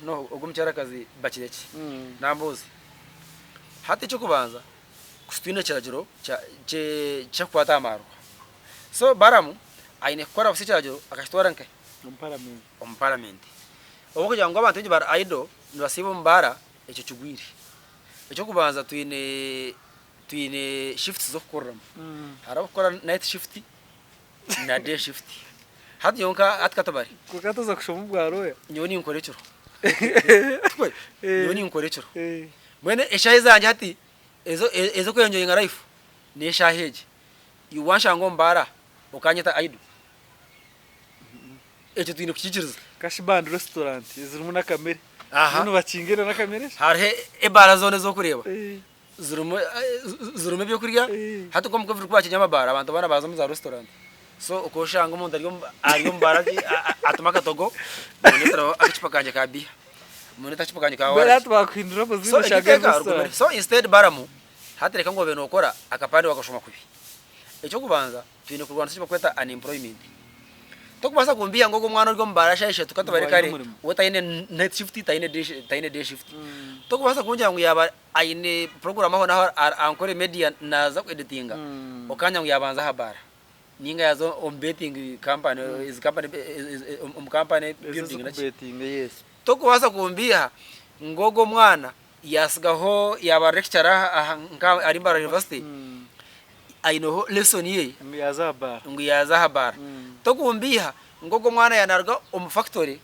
no ogwo omukyarakazi Bakireki Nambooze. Hati eky'okubanza ku twine ekiragiro ky'okukwata aha maarwa. So Balamu aine kukora busya ekiragiro akakitwara nkahi? Omu paramenti. Obu kugira ngu abantu baingi bari idle nibasiiba omu baara, ekyo kigwire. Eky'okubanza twine twine shifts z'okukoreramu. Hariho abakukora night shift na day shift. Hati nyowe nka hati katubare.
Kwonka toza kushoma obwa lawyer.
Nyowe ninkora ekiro. Tikwe? Nyowe ninkora ekiro. Mbwenu eshaaha ezangye hati ez'oku enjoyinga life n'eshaaha egi. Iwe wanshanga omu baara okanyeta idle, ekyo twine kukiikiriza.
Kashi band restaurant ezirimu n'akamere. Mbwenu bakinga n'akamere shi?
Hariho ebaara zoona ez'okureeba. Zirimu zirimu ebyokurya hati nk'omu covid ku bakiinya amabaara abantu boona baaza omu za restaurant so okooshanga omuntu ari omu ari omu baara ati atuma akatogo mundeetereho akacupa kangye ka biya mundeetere akacupa kangye ka
Mbwenu
waragi
hati baakuhindura
so
omuzimu
eryo
oshange ari
iteeka rigumire
restaurant.
so instead baramu hati reka ngu obe nookora akapande wakashoma kubi ekyokubanza twine kurwanisa eki barikweta unemployment. Tokubaasa kumbiha ngu ogu omwana ori omu baara shaaha ishatu katubare
Ngu aine
kare
omurimo.
we taine night shift taine day taine day shift. Tokubaasa kungira ngu yaaba aine program aho n'aho ankore media naaza ku editinga okanya ngu yaabanza aha baara ninga yaaza omu betting company ezi company omu company
Ezo
building naki.
ez'okubetinga yes.
Tokubaasa kumbiha ngu ogu omwana yaatsigaho yaaba lecturer aha nka ari Mbarara University aineho lesson ye
Ngu yaaza aha baara.
ngu yaaza aha baara. Tokumbiha ngu ogu omwana yaanaruga omu factory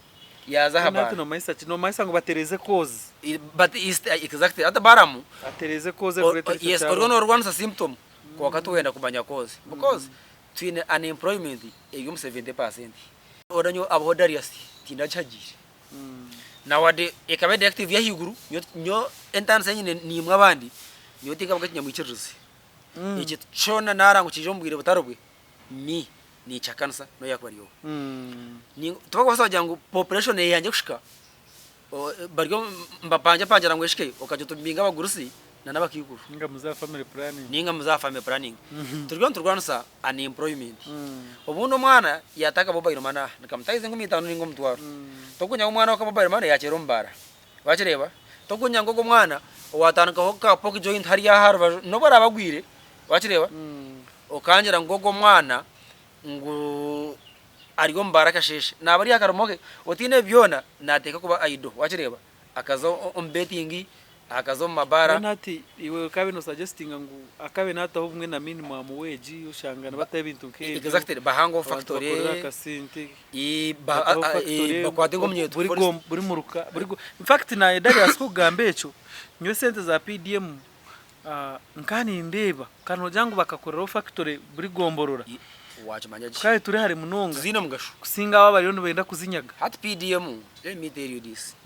yaaza aha
Mbwenu hati
baara.
noomanyisa ki? Noomanyisa ngu batereeze cause.
But exactly hati Balaam
Atereeze cause erikureetera ekyo
yes oriyo
kyabaho.
noorwanisa symptom kwonka tiwenda kumanya cause because twine unemployment eri omu 70%. Oraba nyowe abaho Darius tindagihagiire. Na wadde ekaba eri directive y'ahaiguru, nyowe entandisa ei nyine niimwe abandi, nyowe tinkabaga ekinyamwikiririzi. Ekintu kyona naara ngu kiije omu bwire butari bwe, me ninkihakanisa n'obu yaakuba ari oha. Tibarikubaasa kugira ngu population eyangye kuhika, bari nibapangyapangyana ngu eshike, okagira oti mbinge abagurusi na n'abakaikuru.
Ninga muze aha family planning.
Ninga muze aha family planning. Turiyo niturwanisa unemployment. Obundi omwana yataka mobile money aha, nikamutahiza enkumi itano ninga omutwaro. Tokunya ngu omwana wa mobile money yakyera omu baara. Wakireeba? Tokunya ngu ogwo omwana owatandikaho ka pork joint hariya aha rubaju nobu araabe agwire, wakireeba? Okangira ngu ogwo omwana ngu. Ari omu baara akasheeshe naaba ari aha karimo ke otiine ebi byona naateeka kuba idle wakireeba akaza omu betting akaza omu mabaara.
Mbwenu hati iwe okabe no suggestinga ngu akabe nataho obumwe na minimum wage oshanga nibataho ebintu nk'ebyo
Exactly bahange
abantu
factory
bakorere akasente bataho factory
bakwate nk'omunyeeto
buri gom buri muruka buri infact naanye Darius kukugamba ekyo nyowe esente za PDM Nka nindeeba ka noogira ngu bakakoreraho factory buri gomborora.
Wakimanya gye.
Tukaabaire turi hare munonga.
Tiziine mugasho.
Kusinga abo abariyo nibenda kuzinyaga.
Hati PDM, let me tell you this,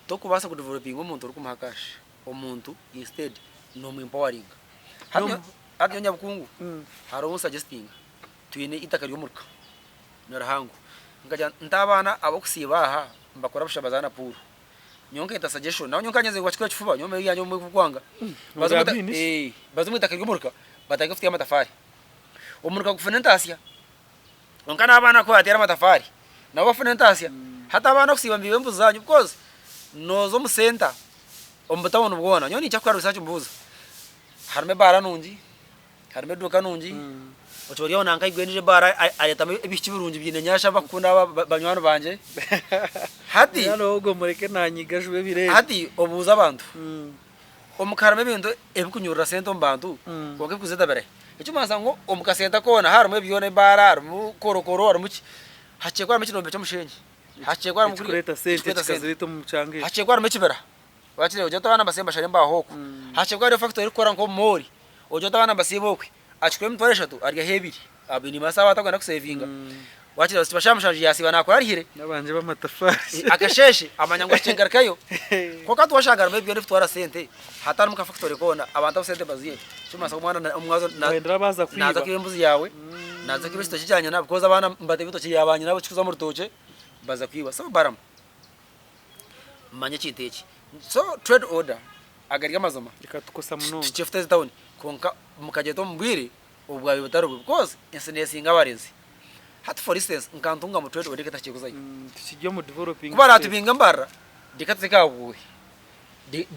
tokubaasa ku developinga omuntu orikumuha cash, omuntu instead nomu empoweringa. Hati nyowe nyabukungu hariho ou nsuggestinga, twine eitaka ry'omuruka ni rihango, nkagira nti abaana ab'okusiiba aha nibakora busha bazaana pool. Nyowe nkaita suggestion nawe nyowe nkanyenze ngu bakikore kifuba nyowe emeeri yangye obumwe kukwanga baze
Ogambe ini shi?
eh baze omwitaka ry'omuruka batandike kuteera amatafari omuruka gufune entasya kwonka n'abaana ku barateera amatafari nabo bafune entasya hati abaana okusiiba nibiiba embuzi zanyu because nooza omu center omu butawuni bwona nyowe ninkira kukora research mbuuza harimu ebaara nungi Harimu eduuka nungi, okiba ori aho nanka aigwire endiijo ebaara areetamu ebishiki birungi biine enyaasha abakukunda aba banywani bangye. Hati
Mbwenu ogwo mureke naanyiga juba ebiro ebi.
hati obuuze abantu, omu ka harimu ebintu ebikunyurura sente omu bantu kwonka ebikuzireeta birahi? Eky'okubanza ngu omu kasente koona harimu ebyona ebaara, harimu korokoro, harimu ki, hakye kuba harimu ekinombe ky'omusheenyi, hakye kuba harimu
Ekikureeta sente
ekikureeta sente,
kikazireeta omu kyanga ekyo.
hakye kuba harimu ekibira. Wakireeba ogira oti abaana mbasiibe mbashare embaaho okwo. Hakye kuba hariyo factory erikukora nk'omu moori, ogira oti abaana mbasiibe okwe, akikora emitwaro eshatu aryaho ebiri, aine amasaha atakwenda kusevinga. Wakireeba kiba shaaha mushanju yasiiba nakora arihire,
N'abanje b'amatafaari.
akasheeshe amanya ngu ahikire ngarukayo. Kwonka hati washanga harimu ebi byona ebikutwara sente, hatarimu ka factory koona, abantu abu sente baziihe, ekirikumanyisa ngu omwana omwazo
Bahindura baaza
naaza
kwiba.
kwiba embuzi yaawe, naaza kwiba ekitookye kya nyina because abaana nibateeba ebitookye bya banyinabo kikuza omu rutookye baza kwiba. So baramu. Manya ekintu eki. So trade order agari amazima
Ekatukosa munonga.
Tukifute ezi town kwonka mukagyeta omu bwire obwabaire butari bwo because ensi nesinga abarinzi. Hati for instance nka Ntungamo trade order ekaba etakiri kuzayo.
Tukiri omu developing
Ku baratubinga Mbarara reka tuze nka Bubuhe,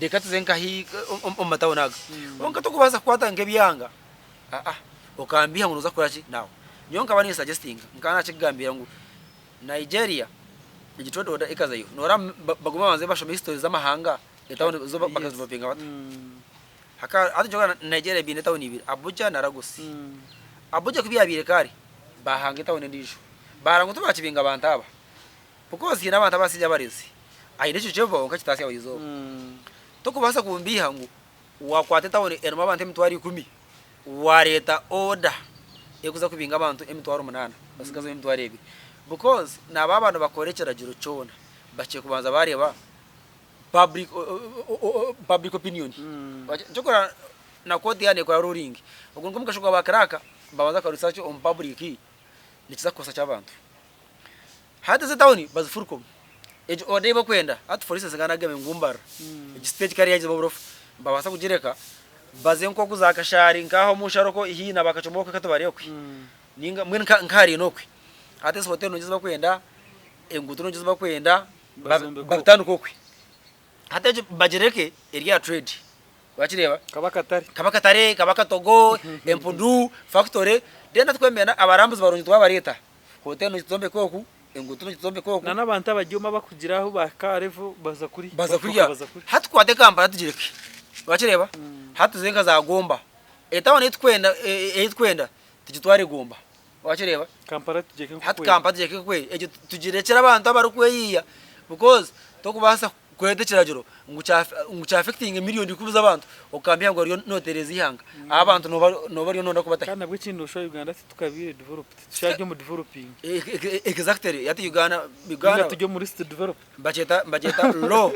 reka tuze nkahi omu matawuni aga. Kwonka tokubaasa kukwata nk'ebyanga aa okambiha ngu noza kukora ki nawe. Nyowe nkaba ni suggestinga nkaba nakikugambira ngu Nigeria egi trade order ekazayo noreeba bagume babanze bashome history z'amahanga etawuni zo bakazidevelopinga bata. Hati nikyo orikureeba Nigeria baine etawuni ibiri Abuja na Lagos. Abuja ku byabaire kare bahanga etawuni endiijo bareeba ngu tibakibinga bantu aba because haine abantu abasingi abarezi aine ekiju kye kwonka kitatsya buri izooba. Tokubaasa kumbiiha ngu wakwata etawuni erimu abantu emitwaro ikumi Wareeta order ekuza kubinga abantu 8000 basigazeho 2000 because nabo aba nibakora ekiragiro kyona bakye kubanza bareeba public public opinion kyokora na kooti yaaba nekora ruling ogwo nigwo omugasho gwa ba clerk nibabanza bakora research omu public nikiza kukosa ki abantu. Hati ezi etawuni bazifuruka omu egyo order ei bakwenda hati for instance nka nagambire ngu Mbarara egi stage kare yagizamu oburofa nibabaasa kugireka baze nk'oku za Kashari nk'aha omu nsharo okwo haihi na Bakacuma okwe Katubare okwe ninga mbwenu nka hariino okwe hati ezi hoteri nungi ezi bakwenda enguuto nungi ezi bakwenda babitandike okwe hati egyo bagireke eri aha trade Wakireeba?
Kaba akatare.
Kaba akatare, kaba akatogo, empundu, factory, then twemera abarambuzi barungi twabareeta, hotel nituzombeka oku, enguuto nituzombeka oku.
Na n'abantu abaryoma abakugira ahu bahika aha level baza kuri.
Baza kuriya. Hati tukwate Kampala tugireke. Wakireeba? Hati tuze nka za Gomba. Etawuni ei tukwenda ei tukwenda tugitware Gomba. Wakireeba?
Kampala tugireke
nk'oku Hati Kampala tugireke nk'oku eri. Egyo tugirekyere abantu abarikweyiiya because tokubaasa kureeta ekiragiro ngu kya ngu kya affectinga emiliyoni ikumi z'abantu okambya ngu oriyo nootereeza eihanga. Abantu nooba nooba oriyo nooyenda kubatahi.
Kandi nabwo ekindi noshusha Uganda titukabaire developed, tukyari omu developing.
Exactly hati Uganda
Ninga
Uganda
turi omu least developed.
Bakyeta bakyeta low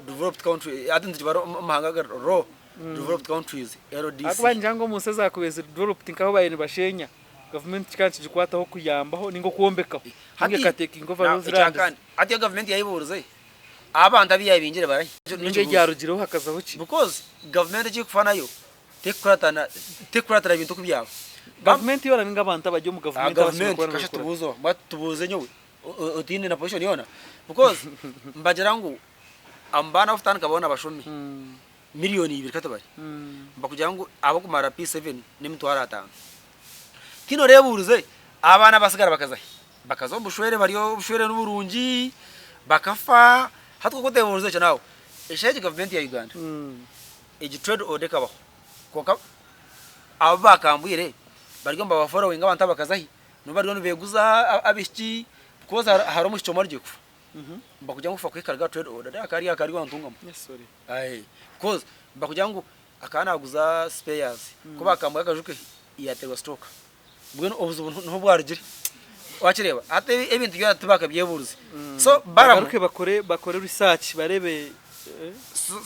developed country hati nitukibara omu mahanga agari low developed countries LDC.
Ahakuba ningira ngu omu nsi ezakubaire ziri developed nk'ahu baabaire nibasheenya, gavumenti kikaba nikigikwataho kuyambaho ninga okwombekaho ninga ekatekinga over those lands.
Hati iyo gavumenti yayibuurize abantu abu yabingire barahi?
Ninga eryarugireho hakazaho ki?
Because gavumenti eki erikufa nayo tekukuratana tekukuratira bintu oku byaba.
Gavumenti yoona ninga abantu abari omu gavumenti
abasinga kuba nibakora. Tubuuze oba tubuuze nyowe otiine na position yoona because nibagira ngu omu baana abakutandika boona bashomi 2,000,000 katubare nibakugira ngu abokumara P7 n'emitwaro ataano. Tihaine oreebuurize abaana abatsigara bakaza hi? Bakaza omu bushwere bari obushwere niburungi, bakafa, hati kwonka otebuurize ekyo naawe, eshaaha egi gavumenti ya Uganda egi trade order ekabaho kwonka abu baakambwire bariyo nibabaforowinga abantu abakaza ahi, nibo bariyo nibeeguza abaishiki because hariho omwishiki omwe arugire kufa, nibakugira ngu kufa kwe kari ka trade order reero akaba ari akari owa Ntungamo. Because nibakugira ngu akaba naaguza spares, ku baakambwire akaju ke yaateerwa stroke. Mbwenu obuzibu niho bwarugire. Wakireeba? Hati ebintu byona tibakabyebuurize. So Balamu.
Bagaruke bakore bakore research barebe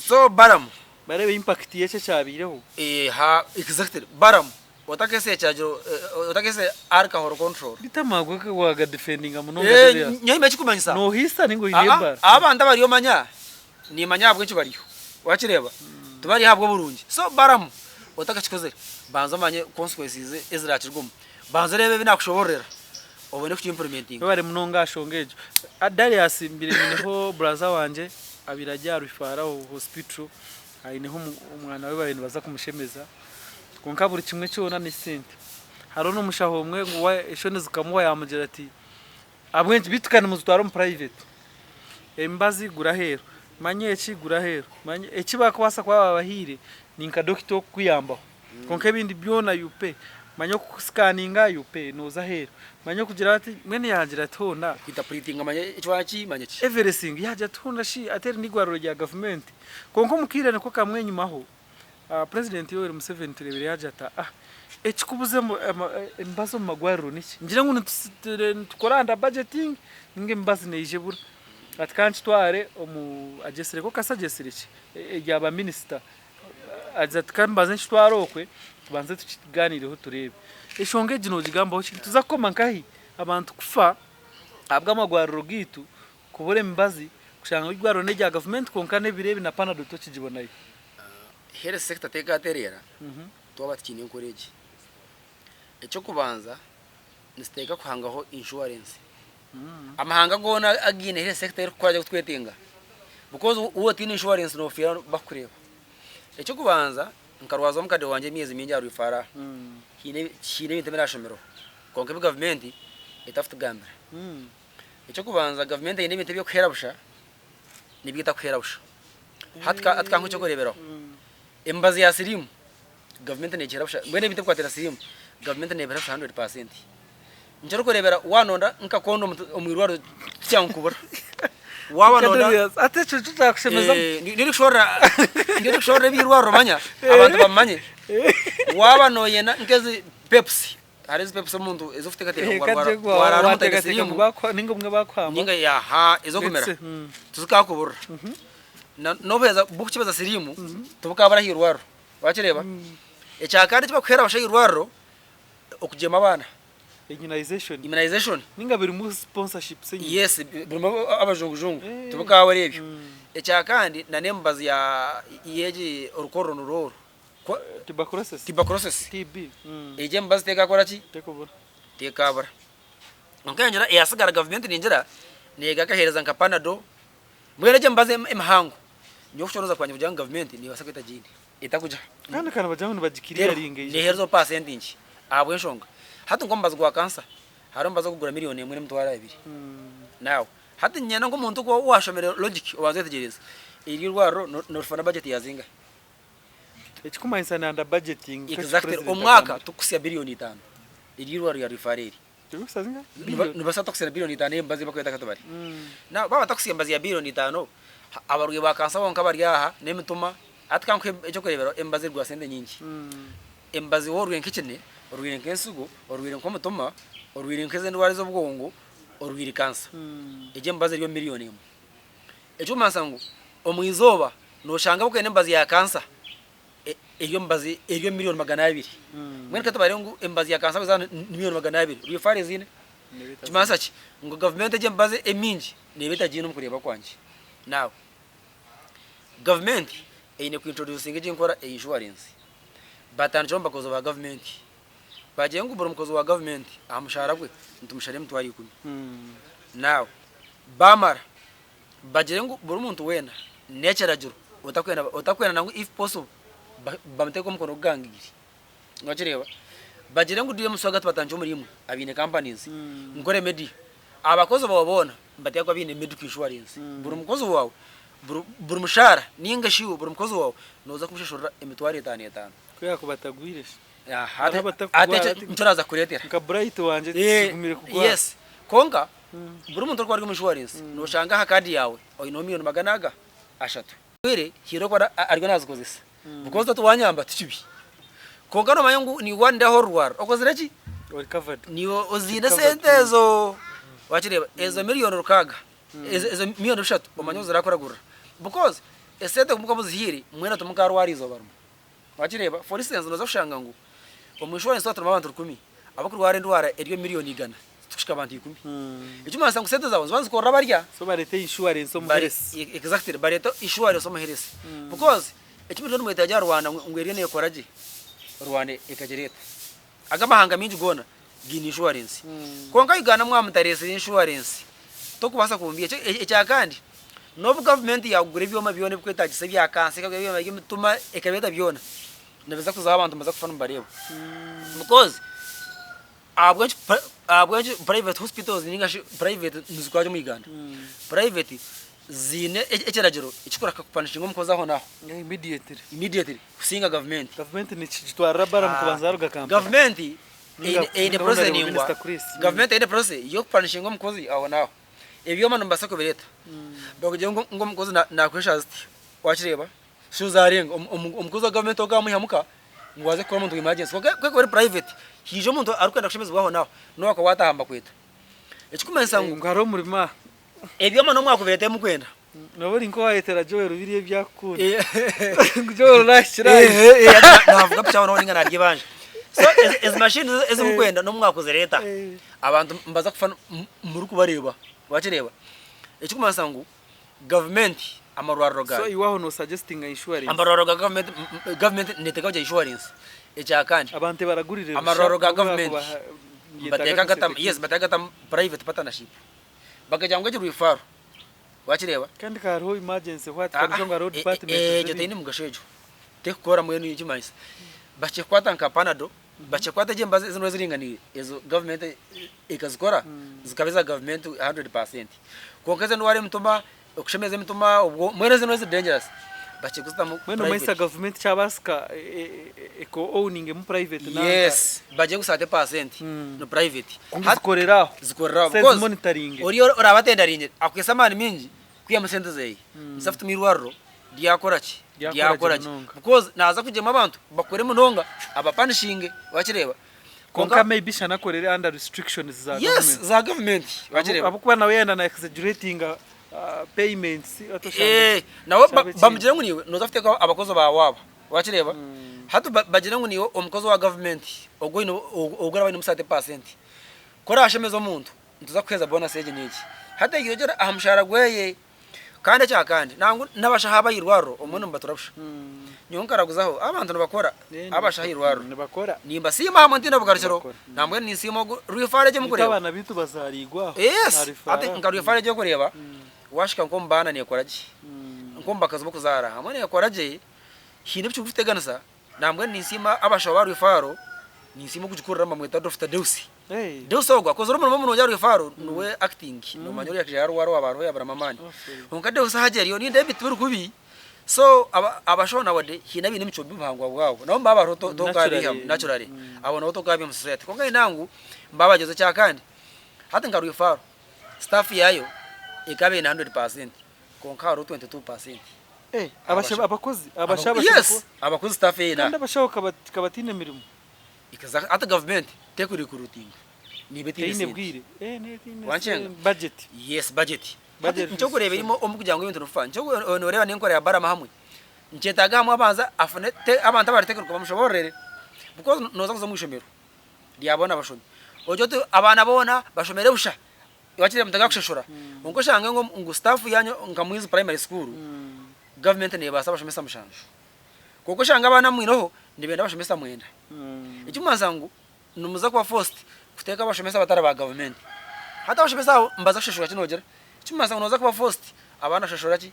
So Balamu.
Barebe impact y'ekyo ekyabaireho.
Ha exactly. Balamu otakese ekiragiro otakese alcohol control.
Beitu amaarwa go waga defendinga munonga Julius.
Nyowe ekikumanyisa.
Nohiisa ninga oine ebara?
Abantu abariyo omanya Nimanya ahabw'enki bariyo. Wakireeba? Tibari ahabw'oburungi. So baramu otakakikozire, banza omanye consequences ezirakirugwemu. Banza oreebe ebi nakushobororera obone kuki implementinga.
Webare munonga aha shonga egyo. Darius mbaire nyineho brother wangye abaire ari aha Rwifaraho hospital aineho omwana we babaire nibaza kumushemeza kwonka buri kimwe kyona n'esente. Hariho n'omushaho omwe ngu eshoni zikamuhwa yamugira ati Ahabw'enki? Beitu ka nimuzitwara omu private. Emibazi gura aheeru, manya eki gura aheeru, manya eki barikubaasa kuba baabahaire ni nka dokita okukuyambaho. Kwonka ebindi byona you pay. Manya okukusikaninga you pay, nooza aheeru. Manya okugira bati, mbwenu yaagira ati hoona.
Okuinterpretinga manya eki waaki manya ki.
Everything yaagira ati hoona shi ati eri n'eirwariro rya gavumenti. Kwonka omu kaire niko kamwe enyimaho, Purezidenti Yoweri Museveni tureebire yaagira ati, Ah, ekikubuza emibazi omu magwariro niki? Ngira ngu nitukora under budgeting ninga emibazi neija ebura. Ati ka nkitware omu agyetsire caucus agyetsire ki erya ba minisita. Agira ati ka mbanze nkitware okwe tubanze tukiganiireho tureebe. Enshonga egi noogigambaho ki? Nituza kukoma nkahi abantu kufa ahabw'amagwariro gaitu kubura emibazi kushanga ngu eigwariro n'erya gavumenti kwonka n'ebiro ebi na panado tokigibonayo.
Health sector tekatereera twaba tukiine enkora egi. Eky'okubanza nituteeka kuhangaho insurance. Amahanga goona againe health sector erikukora gye kutwetenga because waaba otaine insurance nofiira bakukureeba. Eky'okubanza nkarwaza omukade wangye emyezi mingi aha rwifara haine haine ebintu ebi naashomireho kwonka ebi gavumenti etakutugambira. Eky'okubanza gavumenti eine ebintu eby'okuheera busha n'ebi etakuheera busha. Hati ka hati kankuhe eky'okureeberaho, emibazi ya siriimu gavumenti neegiheera busha, mbwenu ebintu ebikukwatira siriimu gavumenti neebiha busha hundred percent. Nikyo orikureebera waanonda nka kondomu omu irwariro tikyangu kubura. Waaba nonda
Hati ekyo nikyo kyakushemeza.
Ndiyo ndikushoborora eby'eirwariro manya abantu bamanye. Waaba nooyenda nk'ezi pepusi Hariho ezi pepusi omuntu ez'okuteekateeka ngu warwara warara omutaine siriimu
Ninga obumwe bakuhamba.
ninga aha ez'okumira
Ndetse,
tizikakuburira. Na n'obuheereza bw'okukyebeza siriimu tibukabura aha irwariro wakireeba? Ekyakandi eki bakuheera abashaho aha irwariro okugyema abaana,
Immunization.
immunization.
Ninga birimu sponsorships enyima.
Yes birimu abajungujungu tibukabura ebyo. Ekyakandi na n'emibazi ya y'egi orukorro nurwo oru.
Tuberculosis.
Tuberculosis.
TB.
Egyo emibazi tekakora ki?
Tekubura.
Tekabura. Kwonka ningira eyasigara gavumenti ningira nega akahereza nka panado mbwenu egyo emibazi emihango nyowe okucondooza kwangye kugira ngu gavumenti nebaasa kuba etagiine etakugiha.
Kandi kandi nibagira ngu nibagikiriyaringa
eija. Nehereza pasenti nkye ahabw'enshonga hati nk'omubazi gwa kansa hariho omubazi ogukugura miriyoni emwe n'emitwaro ebiri nawe hati niinyenda nk'omuntu owashomire logic obanze oyetegyereze eri irwariro norifuna na bajeti ya zingahi?
Ekikumanyisa ni under budgeting nk'eki
Exactly
president
omwaka
agambire.
tukukusya billion itano eri irwariro rya rwifara eri.
Turikusa zingahi? Billion.
Nibaasa batakusya billion itano ey'emibazi ei bakweta katubare. Now baaba batakusya emibazi ya billion itano, abarwaire ba kansa bonka bari aha n'emituma, hati ka nkuhe eky'okureeberaho emibazi erikugura sente nyingi. Emibazi waaba orwaire nk'ekine, orwaire nk'ensigo, orwaire nk'omutima, orwaire nk'ezi endwara ez'obwongo, orwaire kansa, egyo emibazi eri omu million emwe. Eky'okumanisa ngu omu izooba Noshanga abakwenda emibazi ya kansa eri omubazi eri omu miriyoni 200. Mbwenu ka tubare ngu emibazi ya kansa bwezaba ni miriyoni 200, rwifari eziine? Nikimanyisa ki? Ngu gavumenti egyo emibazi emingi neeba etagiine omu kureeba kwangye. Now, gavumenti eine ku introducinga egi enkora eya inshuwarensi. Batandikire omu bakozi ba gavumenti. Bagire ngu buri mukozi wa gavumenti aha mushaara gwe nitumushara emitwaro ikumi. Now, baamara Bagire ngu buri muntu weena n'ekiragiro otakwenda otakwenda nangwa if possible bamuteeke omukono gugangaire. Nokireeba? Bagire ngu DM Swaga tubatandikye omuri imwe abaine companies ngu Remedy. Abakozi baawe boona nibateekwa kuba baine medical insurance. Buri mukozi waawe, buri mushaara nainga shi iwe buri mukozi waawe nooza kumushashurira emitwaro etaano etaano.
Ku yaakuba atagwire shi?
Hati ekyo nikyo naaza kukureetera.
Nka Bright wangye kigumire kugwara.
Yes, kwonka buri muntu orikuba ari omu insurance nooshanga aha kaadi yaawe oineho miriyoni magana aga ashatu. Bwire haine oku ariyo nazikozesa because toti wanyamba tikibi kwonka nomanya ngu niiwe wanindaho orurwara okozire ki?
Ori covered.
Niiwe oziine esente ezo wakireeba ezo miriyoni rukaaga ezo miriyoni bishatu omanye ozirakuragurira because esente ku mukuba muzihaire mwena timukarwara eizooba rimwe wakireeba for instance noza kushanga ngu omu insurance twaba turimu abantu rukumi abakurwara endwara eri omu miriyoni igana Tikuhika abantu ikumi. Ekimanyisa ngu sente zawe niziba nizikorera barya.
So bareta insurance omu health.
Exactly, bareta insurance omu health. Because eki muriyo nimwetaaga aha Rwanda ngu eriyo nekora gye, Rwanda ekagira eta? Aga amahanga maingi goona gaine insurance. Kwonka Uganda mwaba mutareetsire insurance, tokubaasa kumbwira. Ekyakandi, n'obu gavumenti yakugura ebyoma byona ebikwetaagisa ebya kansa, ekagura ebyoma by'emitima, ekabireeta byona, nibiza kuzaho abantu nibaza kufa nimubareeba. Because Ahabw'enki ahabw'enki private hospitals ninga shi private nizikora gye omu Uganda? Private ziine ekiragiro ekikurahuka kupanishinga omukozi aho n'aho
Immediately.
immediately kusinga gavumenti.
Gavumenti nikigitwarira bara mukubanza yaruga Kampala.
Gavumenti
Ninga
eine eine
ninga
process
Honorable
ningwa.
Minister Chris.
Gavumenti eine process y'okupanishinga omukozi aho n'aho. Ebyoma nimubaasa kubireeta bakugire ngu ngu omukozi nakwesha ziti wakireeba? Shi zarenga omukozi wa gavumenti ogu amwiha muka ngu aze kukora omuntu wa emergency kwonka ku ekuba eri private haija omuntu arikwenda kushemezibwa aho naaho nawe akaba wataaha nibakweta. Ekirikumanyisa ngu
Ngu hariho omurimo aha.
Ebyoma n'obu mwakubireeta ebi murikwenda.
Nooba ori nk'owayetera Joel biriya ebi arikukunda. Ngu Joel nahikire aha.
Navuga piki aho naho ninga narya ebanja. So ezi machine ezi murikwenda n'obu mwakuzireeta abantu nibaza kufa murikubareeba wakireeba. Ekirikumanyisa ngu Gavumenti amarwariro
So
gaayo.
iwe aho no suggestinga insurance.
Amarwariro ga gavumenti gavumenti neteekaho gye insurance. Ekyakandi
Abantu ebaragurire busha
amarwariro ga
nobu
gavumenti
bakuba nibyetaaga
nibateeka
akasente
gatamu yes
kaingi.
bateeka gatamu private partnership. Bakagira ngu egi referral wakireeba?
Kandi ka hariho emergency what
Aa
kandi ngu hariho department
egyo
eziri.
teine mugasho egyo. Tekukora mbwenu ekimanyisa bakikukwata nka panado bakikukwata egyo emibazi ezindi eziringaniire ezo gavumenti ekazikora zikaba eza gavumenti 100%. Kwonka ezo endwara emituma, okushemeza emituma, obwo mbwenu ezo endwara eziri dangerous bakire kuzitamu
Mbwenu omanyisa
private.
gavumenti kyabaasika eka owninga emu private nanka.
Yes, bagire ngu 30% ni private.
Kwonka zikorere aho.
Zikorere aho
Sente
because
zimonitoringe.
oriya oraabe atendaringire akwitse amaani mingi kwihamu sente zeye. Nituza kutuma eirwariro ryakora ki?
Ryakora gye
Ryakora gye.
munonga.
Because naaza kugyema abantu bakore munonga abapanishinge wakireeba.
Kwonka maybe shana akorere under restrictions za
Yes,
government.
za government wakireeba.
Ahabw'okuba nawe yayenda na exaggeratinga payments ati oshanga
Eh, nawe
kyaba ekindi.
bamugire ngu niiwe noza kuteekaho abakozi baawe aba wakireeba. Hati bagire ngu niiwe omukozi wa government ogwo oine ogwo oraba oinemu 30%. Ku orashemeza omuntu nituza kukuheereza bonus egi n'egi. Hati egyo ogyere aha mushaara gweye. Kandi ekya kandi nangwa n'abashaho ab'ahairwariro obumwe nimubatura busha. Nyowe nkaraguzaho abantu nibakora abashaho ahairwariro.
Nibakora.
Nimbasiima hamwe ntiine bugarukiro.
Nibakora.
Nambwenu ninsiima ogu rwifara egi
Itwe
emukureeba.
abaana baitu bazaariirwe aho.
Yes,
Aha rwifara
hati
aho.
nka rwifara egi orikureeba washika nk'omu baana neekora gye. Nk'omu bakazi b'okuzaara hamwe neekora gye, haine ebi kirikuteganisa. Nambwenu ninsiima abashaho ba rwifaro, ninsiima okugikurira nibamweta Dokita Deus. Deus ogwo akozire omurimo murungi aha rwifaro, niwe acting, nomanya oriya akaija yarwara owaaba ariho yaaburamu amaani. Kwonka Deus ahu ariyo nindeeba ebintu tibiri kubi, so abashaho nowadays haine abaine emicwe mibi obuhangwa bwabo, nabo nibaba bariho tokaabiihamu naturally, abo nabo tokaabiiha omu society. Kwonka nyine ngu nibaba ekyakandi, hati nka rwifaro, staff yaayo ekaba eine 100%. Kwonka hariho 22%.
Eh, abasha abakozi abasha
Yes,
abasha
abakozi staff ena.
Kandi abashaho kabatiine mirimo.
Exactly. Hati government teku recruiting. Niba etiine
Teine
sente.
bwire. Eh, ne etiine
Wankyenga?
budget.
Yes, budget.
Budget
Hati nikyo erimo omu kugira ngu ebintu nibifa. Nikyo noreeba n'enkora ya Balaam hamwe. Nikyetaaga hamwe abanza afune te abantu abariteekateeka bamushoboororere. Because noza kuza omu ishomero rya boona abashomi. Ogire oti abaana boona bashomere busha. Wakira mutakakushashura kwonka oshange ngu ngu staff yanyu nka Mwizi primary school government nebaasa abashomesa mushanju kwonka oshange abaana abu mwineho nibenda abashomesa mwenda ekikumanyisa ngu nimuza kuba forced kuteeka abashomesa abatari ba government hati abashomesa abo nibaza kushashura ki nogira ekikumanyisa ngu noza kuba forced abaana kushashura ki?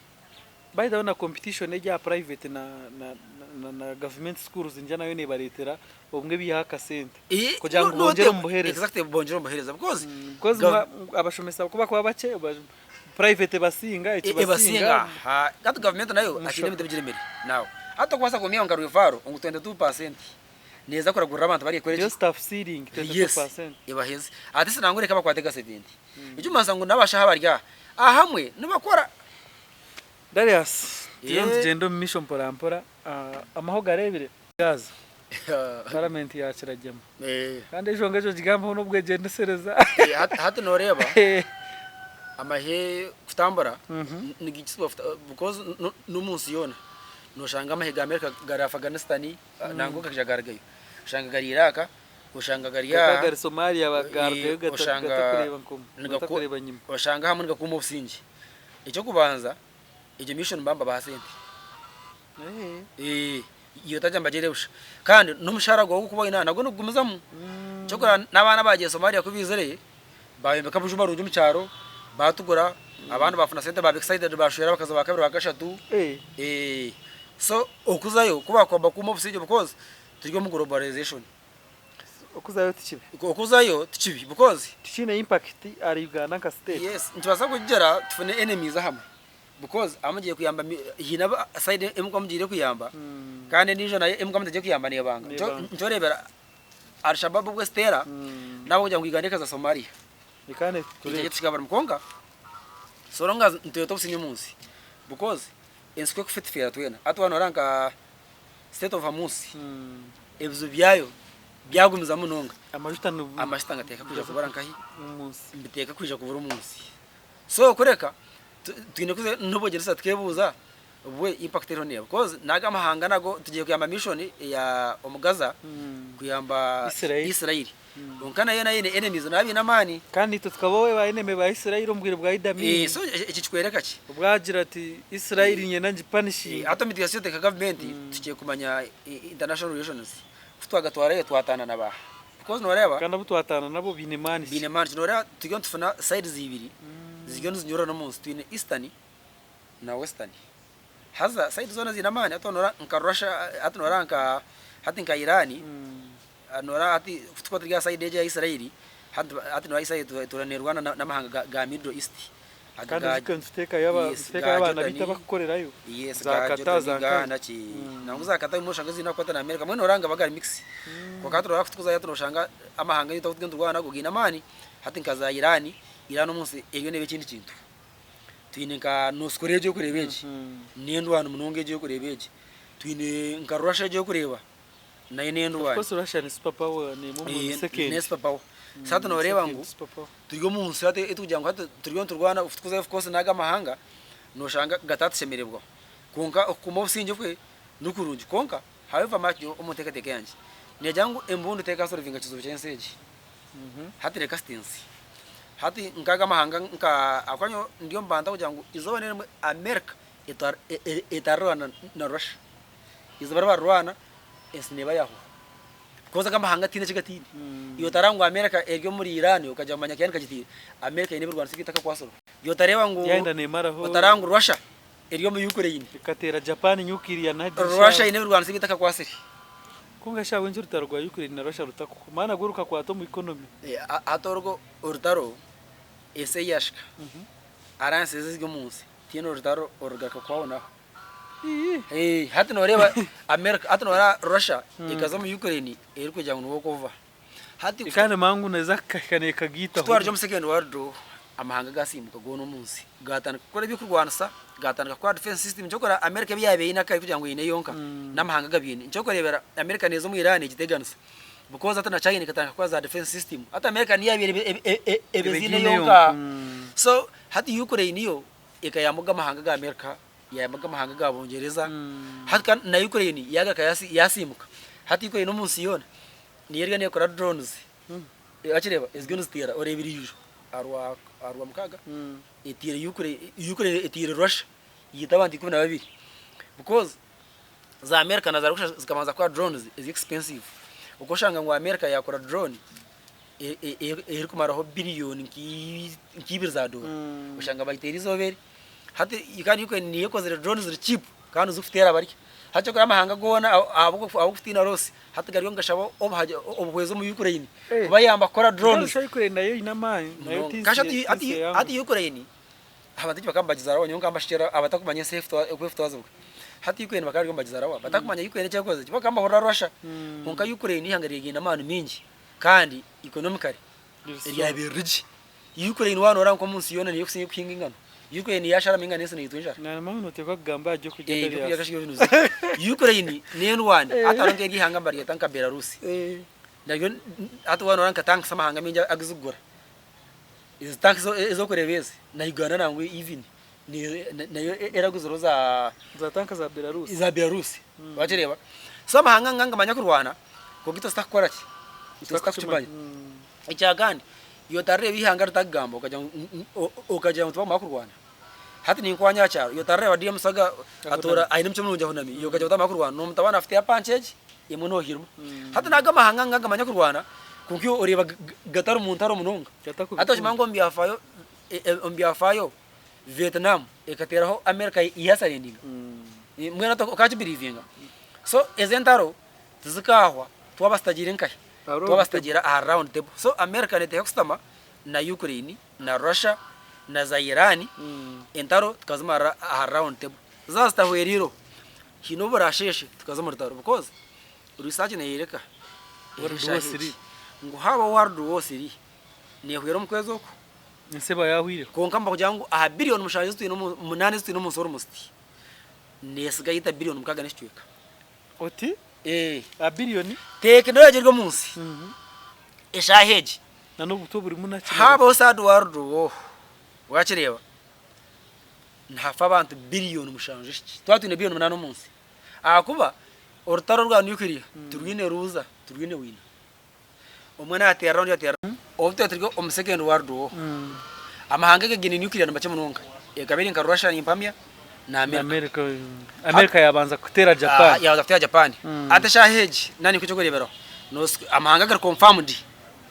By the way na competition egi aha private na na na na government schools ningira nayo nebaretera obumwe biihaho akasente kugira ngu bongyere omu buheereza.
Exactly bongyere omu buheereza because
Because abashomesa ku bakuba bakye private ebasinga eki
ebasinga. Hati government nayo hakiine ebintu ebigiremire now. Hati tokubaasa kumiha nka Rwivaro ngu 22% neeza kuragurira abantu bari
Niyo staff ceiling 22%.
Yes ebaheze. At least nangwa reka bakwate ga 70. Ekirikumanyisa ngu n'abashaho abari aha ahamwe nibakora.
Darius, turiyo nitugyenda omu maisho mpora mpora, amahe ogareebire? Gaaza, Paramenti yaakiragyema. Kandi enshonga egyo ogigambeho n'obwegyendesereza.
Hati nooreeba amahe kutambura nigaikiriza because n'omu nsi yoona nooshanga amahe ga America gari Afghanistan nangwa gakaija gaarugayo, oshanga gari Iraq, oshanga gari aha,
Gari Somalia gaarugayo gatakureeba nyima.
Oshanga ahamwe nigakuuma obusingye. Eky'okubanza egyo mission nibaba nibabaha sente. Iyo otarya nibagyera busha. Kandi n'omushaara gwawe ogu orikuba oine aha nagwo nigugumizamu. Kyokora n'abaana abaagiire Somalia ku baizire, baayombeka amaju marungi omu kyaro, baatugura, abandi baafuna sente baaba excited baashwera abakazi ba kabiri ba kashatu. So okuzayo ku baakuba nibakuuma obusingye because turi omu globalization.
Okuzayo ti kibi.
Okuzayo ti kibi because.
Tikiine impact ahari Uganda nka state.
Yes, nitubaasa kugira tufune enemies ahamwe because ahu mugiire kuyamba haine side ei mukuba mugiire kuyamba kandi endiijo nayo ei mukuba mutagiire kuyamba nebanga. Nikyo oreebera Alshabab obu esiteera n'ahabw'okugira ngu Uganda ekaza Somalia. Ekyo tikigabura kwonka so long as nitureeta obusingye omu nsi because ensi ku ekufa etufeera twena. Hati waaba noreeba nka State of Hormuz ebizibu byayo byagumizamu munonga, amajuta nigateeka kwija kubura nkahi? Nibiteeka kwija kubura omu nsi. So kureka twine kuza n'obwegyeresa tukebuuza bwe impact eriho neeha because nago amahanga nago tugiire kuyamba mission eya omu Gaza kuyamba Israel kwonka nayo eine enemies nabo baine amaani.
Kandi itwe tukaba ba enemy ba Israel omu bwire bwa Idi Amin.
So eki kikworeka ki?
Obu agira ati Israel niinyenda ngipanishinge.
Hati omu mitigasiyo nka gavumenti tuhikire kumanya international relations ku twagatwarayo twataana na baaha because noreeba.
Kandi abu twataana nabo baine maani ki?
Baine maani ki? Noreeba turiyo nitufuna sides ibiri ziriyo nizinyurana omu nsi twine eastern na western haza side zoona ziine amaani hati noreeba nka Russia hati noreeba nka hati nka Iran Noreeba hati ku turikuba turi aha side egi eya Israel, hati hati noreeba Israel etuura neerwana n'amahanga ga Middle East.
Aga Kandi ga oziike nituteekayo aba yes, nituteekayo
ga
abaana baitu
Jordan,
abakukorerayo
yes,
za
ga
Qatar
Jordan,
za
ga
nkahi.
naki. Nangwa za Qatar obumwe oshanga ziine akakwate na America mbwenu noreeba nigaba gari mix. Kwonka hati noreeba ku turikuzayo hati noshanga amahanga agu turikuba niturwana nago gaine amaani. Hati nka za Iran, Iran omu nsi eriyo neeba ekindi kintu. Twine nka North Korea egi orikureeba egi, n'endwani munonga egi orikureeba egi. Twine nka Russia egi orikureeba. Nayo
Of
n'endwani.
course Russia ni super power ni emwe omu second.
Ne super power. So hati noreeba
Second
ngu
super power.
turi omu nsi hati erikugira ngu hati turiyo niturwana tukuzayo of course n'ago amahanga noshanga gatatushemererwaho. Kwonka okukuuma obusingye bwe nikurungi kwonka however much nyowe omu nteekateeka yangye negira ngu embundu tekasolvinga kizibu ky'ensi egi. Hati reka sitensi. Hati nk'ago amahanga nka ahakuba nyowe ndi omu bantu abarikugira ngu eizooba n'erimwe America etarirwana na Russia. Eizooba ri barirwana ensi neeba yaahwaho. Because ago amahanga tihaine eki gataine. Iwe otareeba ngu America eri omuri Iran okagira ngu manya Iran ekagitiire. America eine ebirwaniso ebi etakakwatsirwe. Iwe otareeba ngu
Yayenda neemaraho.
otareeba ngu Russia eri omu Ukraine.
Ekateera Japan nuclear na
Russia eine ebirwaniso ebi etakakwatsire.
Kwonka shi ahabw'enki orutaro rwa Ukraine na Russia rutakuhwa? Maana rwo rukakwata omu economy.
Hati orwo orutaro ensi ei yashika, alliances eziri omu nsi, tihaine orutaro orugaruka kuhwaho naho. Hati noreeba America, hati noreeba Russia ekaza omu Ukraine erikugira ngu niwe okuva. Hati
Kandi mangu neza kukahika nekagaitaho.
Kutwarira omu second world war, amahanga gasiimuka goona omu nsi gatandika kukora ebyokurwanisa, gatandika kukora defense system. Nikyo orikureeba America ebi yabaire eine akari kugira ngu eine yonka, n'amahanga gabiine. Nikyo orikureebera America neeza omu Iran egiteganisa because hati na China ekatandika kukora za defense system. Hati America niyo yabaire ebeziine yonka. So hati Ukraine yo ekayamba amahanga ga America. Yayambaga amahanga ga Bungyereza, hati kandi na Ukraine yagaruka yasiimuka. Hati Ukraine omu nsi yoona niyo eriyo neekora drones. Wakireeba eziriyo niziteera oreeba eriijo aha Rwamukaaga eteire Ukraine, Ukraine eteire Russia yaita abantu 12 because za America na za Russia zikabanza kukora drones ezi expensive. Okashanga ngu America yaakora drone erikumaraho billion nka ibiri za doora, oshanga bagiteire eizooba eri. Hati kandi Ukraine niyo ekozire drones ziri cheap kandi zikuteera barya. Hati kyokora amahanga goona ahabw'okutiina Rosi hati gariyo nigashaba obuhwezi omu Ukraine kubayamba kukora drones.
Ukraine nayo eine amaani nayo
Kasha hati Ukraine abantu eki bakaba nibagizaraho nyowe nkambashukyera abatakumanya ensi oku efutwazibwa. Hati Ukraine bakaba bariyo nibagizaraho batakumanya Ukraine eki erikukoza ki bo bakaba nibahurira Russia kwonka Ukraine eihanga ryine amaani maingi kandi economically ryabaire ririgye. Ukraine waaba noreeba nk'omunsi yoona niyo ekusinga kuhinga engano. Ukraine yasharamu engano ensi neitwa enjara.
Nari noteekwa kugamba aha by'okurya
Eh, ebyokurya kashige binuze. Ukraine n'endwani hati hariho nk'eryo ihanga nibaryeta nka Belarus. Naryo hati waaba noreeba nka tanks amahanga maingi agizikugura. Ezi tanks ezi orikureeba ezi na Uganda nangwa even nayo eraguzirwe za
Za tanka za Belarus.
za Belarus. Wakireeba? So amahanga nga nigamanya kurwana kwonka itwe tutakukora ki? Itwe tutakukimanya. Ekyakandi, iwe otarireeba eihanga ritakugamba okagira ngu okagira ngu tibarikumara kurwana. Hati ninkwanya aha kyaro, iwe otarireeba DM Musaga atoora aine emicwe mirungi ahunami, iwe okagira ngu tibarikumara kurwana, n'omutabani afite apanki egi, emwe nohirima. Hati nago amahanga nga nigamanya kurwana, kwonka iwe oreeba gatari mu ntaro munonga. Hati okimanya ngu omu byafaayo omu byafaayo Vietnam ekateeraho America yasurrendinga? Mbwenu hati okakibiriivinga? So ezo entaro tizikaahwa twaba tutagiire nkahi? Twaba tutagiire aha round table. So America neteeka kushutama na Ukraine na Russia na za Iran entaro tukazimarira aha round table. Zaaba zitahwereireho haine obu buraasheeshe tukaza omu rutaro because research neeyoreka ngu haaba world war three neehwera omu kwezi oku.
Ensi eba yaahweireho.
Kwonka nibakugira ngu aha billion mushanju ezi twine omu munaana ezi twine omu nsi almost neesiga yita billion mukaaga n'ekicweka.
Oti?
Eeh.
Aha billion?
Tekinology eri omu nsi eshaaha egi.
Na n'obutwa oburimu na ki.
Haabaho third world war wakireeba nihafa abantu billion mushanju eki. Twaba twine billion munaana omu nsi. Ahakuba orutaro rwa nuclear tirwine ruuza, tirwine wiina. Omwe naateerera ondiijo ateerera. Obu twaba turi omu second world war, amahanga aga gaine nuclear ni makye munonga. Ekaba eri nka Russia nimpamya na America.
America yaabanza kuteera Japan.
Yaabanza kuteera Japan. Hati eshaaha egi naanye nikwo eky'okureeberaho, amahanga agari confirmed